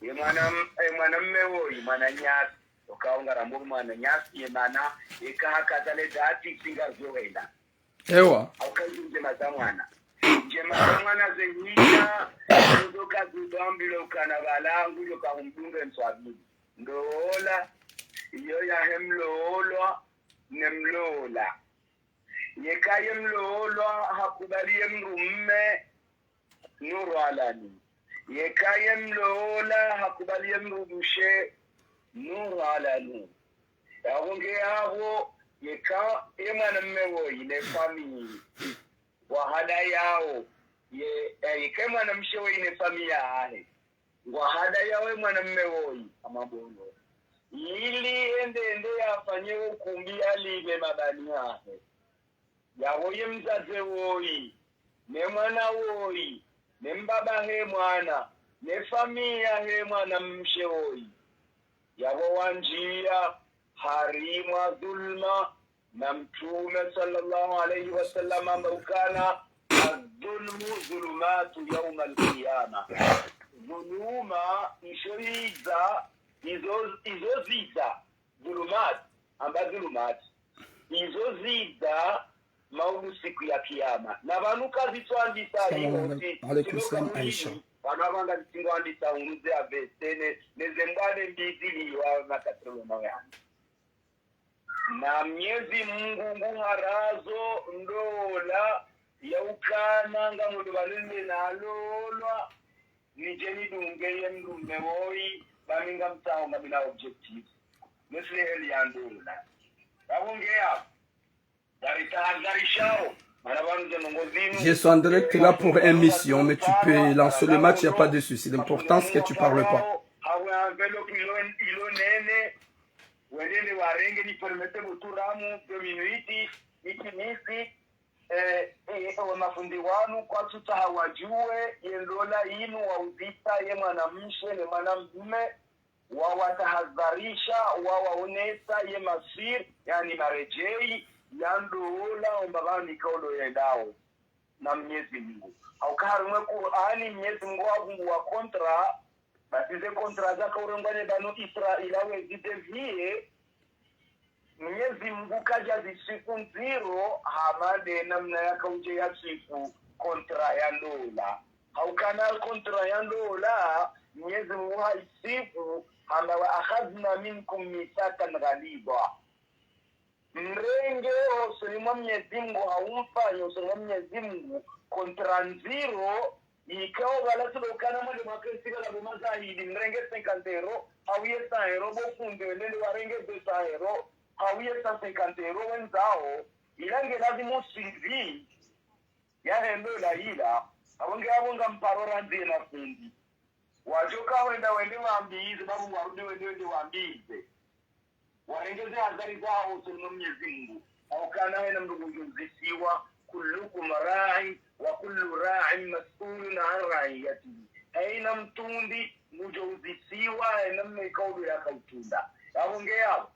Ye mwana, ye mwana mme woyi, mwananyasi, ukao ngarambo mwananyasi, ye mana, eka haka zale dati singa zowenda. Ewa. Au kazi ndjema za mwana. Ndjema za mwana zenyika, zozo kazi ndo ambilo ukana pvala, ngudjo ka umdunge nswabili. Ndola, iyo yahe mlolwa, ne mlola. Yeka ye mlolwa hakubali ye mdrumme, nuru ala nur. Yeka ye mlola hakubali ye mdrumshe, nuru ala nur. Yapvo nge yapvo, yeka ye mwanamme woyi ne famiyi, wahada yawo, ye, eh, yeka ye mwanamshe woyi ne famiyi yahahe, ngwahada yawo ye mwanamme woyi, amabolo. Ili ende ende yafanye ukumbi yalipve mabani yahe. Yapvo ye mdzadze woyi, ne mwana woyi, ne mbaba he mwana, ne famiyi yahe mwanamshe woyi. Yapvo wandjiya harimwa dhulma, na Mtrume swalla Allahu alayhi wa sallam hamba ukana, "الظلم ظلمات يوم القيامة." Dhuluma, isho idza, izo, izo zidza, dhulumat, hamba dhulumat, izo zidza maudu siku ya kiyama. Na pvanu kazitsuandisa. Salamu alaikum. Alaikum salam, Aisha. Pvanu apvanga zitsingoandisa unguze avesene, neze mbwane mbi ziliwa na katrolo mawe handa. Na Mnyezi Mungu nguharazo ndola ya ukana ngamdjo pvalende nalolwa, nidje nidunge ye mdrumme woyi, ba mi ngamtsaho ngami na objectif. Misli heli ya ndola. Yapvo nge yapvo. Daritahadharishao. Mana pvanu ze ndrongo zinu. Je suis en direct là pour émission, mais tu peux lancer le match, y a pas de souci. L'important, c'est que tu parles pas. Hawe enveloppe ilo, ilo nene. Wendende warenge ni permettre buturamu deux minutes, iki misi, eh, eh, wa mafundi wanu kwatsutsaha wadjuwe, ye ndola inu wauzisa, ye mwanamshe, ne mwanamme, wawatahadharisha, wawaonesa, ye maswir, yani maredjeyi, ya ndola, omba pvanu ikao ndo yendao. Na Mnyezi Mungu. Hauka harimwa ye Kur'ani, Mnyezi Mungu hapvunguwa contrat, basi ze contrat zaka urengwa ne Banu Israila wezi dévier, Mnyezi Mungu kadja zisifu ndziro, hama nde namna yaka udje yasifu contrat ya ndola. Haukana contrat ya ndola, Mnyezi Mungu haisifu, hamba, "وأخذنا منكم ميثاقا غليظا." Mrenge osoni mwa Mnyezi Mungu, haumfanya osoni mwa Mnyezi Mungu, contrat ndziro, ikao pvala tsi ndo ukana mwende mwakesi pvala bo mazahidi, mrenge cinquante euros, hau ye cent euros, bo fundi wendende warenge deux cents euros, hau ye cent cinquante euros wendzao, ila nge lazimu suivi, yahe ndola ila, apvo nge apvo ngamparo randzi ye mafundi. Wadjoka wenda wende wambize, babu warudi wende wende wambize. Warenge ze hadhari zawo osoni mwa Mnyezi Mungu. Haukana hayina mndru ngudjo uzisiwa, "كلكم راع وكل راع مسؤول عن رعيته." Hayina mtrundi ngudjo uzisiwa, hayina mna ikao ndo yaka utrunda. Yapvo nge yapvo.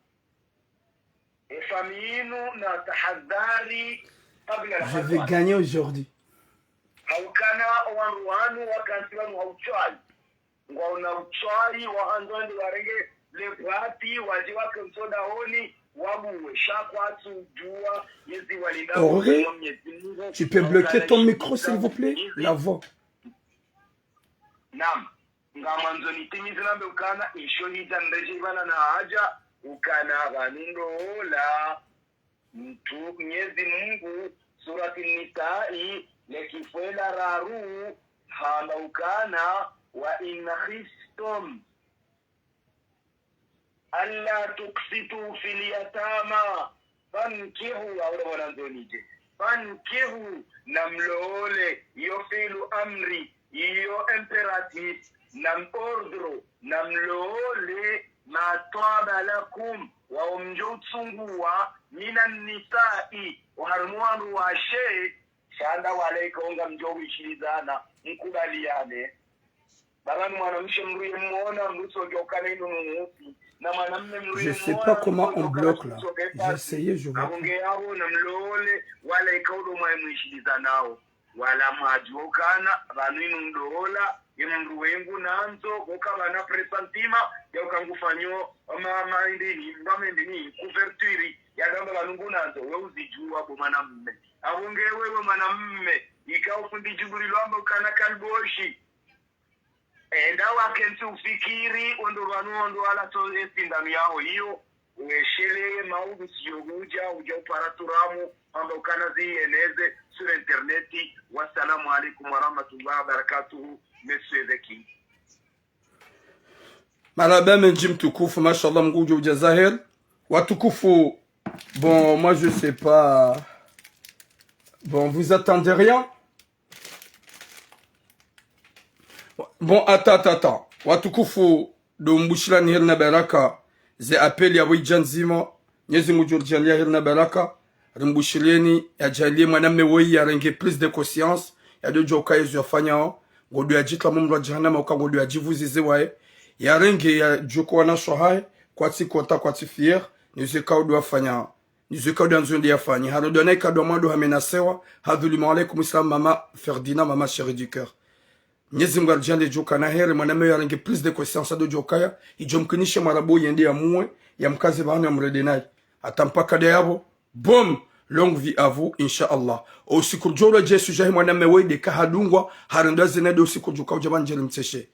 Efamiyi inu na tahadhari kabla. Je vais gagner aujourd'hui. Haukana owandru wanu wakantsi pvanu hautswayi. Ngwaona utswayi, wahandza wende warenge le bwati, wadje wake msoda honi, wabuwe, sha kwatsu djuwa, yezi walinda. Ori, Mnyezi Mungu, tu peux bloquer ton micro, s'il vous plaît ? La voix. Naam. Ngamwandzo nitimize nambe ukana, isho hita ndeshe pvana na haja, ukana pvanu ndola, mtru-, Mnyezi Mungu, Surati Nisai, le kifungu la raru, hamba ukana, "وإن خفتم ألا تقسطوا في اليتامى فانكحوا", aula mwana ndzonije. "فانكحوا", namlole, iyo fi'lu amri, iyo impératif, namordre, namlole, "ما طاب لكم", wawo mdjo utsunguwa, "من النساء", oharimwa wandru washe, sha nda wala ikao ngamdjo wishilizana, mkubaliyane. Baba ni mwanamshe mdru ye mwona, mdru tsojo kana inu numusi. Na mwanamme mdru ye mwona, mdru tsojo kana inu tsojo kana. Je sais pas comment on bloque là. J'ai essayé, je vois pas. Abo nge abo na mlole, wala ikao ndo mwaye mwishiliza nao. Wala mwadjuwa ukana, pvanu inu ndola, ye mdru wengu nandzo, koka pvana pressentiment, ya uka ngufanyo, ma, ma, indini, mbame indini, couverture, ya gamba pvanu ngu nandzo, we uzidjuwa bo mwanamme. Abo nge wewe mwanamme, ika ufundi djiburi lwamba ukana kaliboshi. Enda wakentsi ufikiri, wendo pvanu wendo wala to esindanu yaho iyo, wesheleye maudu siyo hudja, hudja upara turamu, hamba ukana ziyeneze sur internet. Wassalamu alaikum warahmatullahi wabarakatuhu, monsieur Zeki. Marahaba mendji mtukufu, mashallah, Mngu udjo udja zaheri. Watukufu, bon, moi je sais pas. Bon, vous attendez rien ? Bon, attends, attends, attends. Watukufu, ndo mbushilani heri na baraka. Ze appel ya wija ndzima. Mnyezi Mngu udjo ridjaanliya heri na baraka. Rimbushileni, yadjaanliye mwanamme woyi yarenge prise de conscience. Yadjo djuwa uka yezo yafanyao, ngodo yadjitla mumro wa jahannama, uka ngodo yadjivuzize waye. Yarenge, yadjuwe uka wanasho hahe, kwatsi content, kwatsi fier, nizo ikao ndo yafanyao. Nizo ikao ndo yandzo yende yafanye. Haro ndo naika ndo mwando hamenasewa, hadhulumu alaikum islam, mama Ferdinand, mama chérie du cœur. Mnyezi Mngu aridjaanliye djo kana heri, mwanamme yarenge prise de conscience, yadjo djuwa ukaya, idjo mkinishe mwarabu yende yamuwe, yamkaze pvanu yamrende nayi. Hata mpaka nde yapvo, boum, longue vie à vous, inshallah. Usiku ridjo ulwa djesu djahe mwanamme woyi nde kahadungwa, harendwa zena nde usiku ridjo uka udja pvanu djeri mtseshe.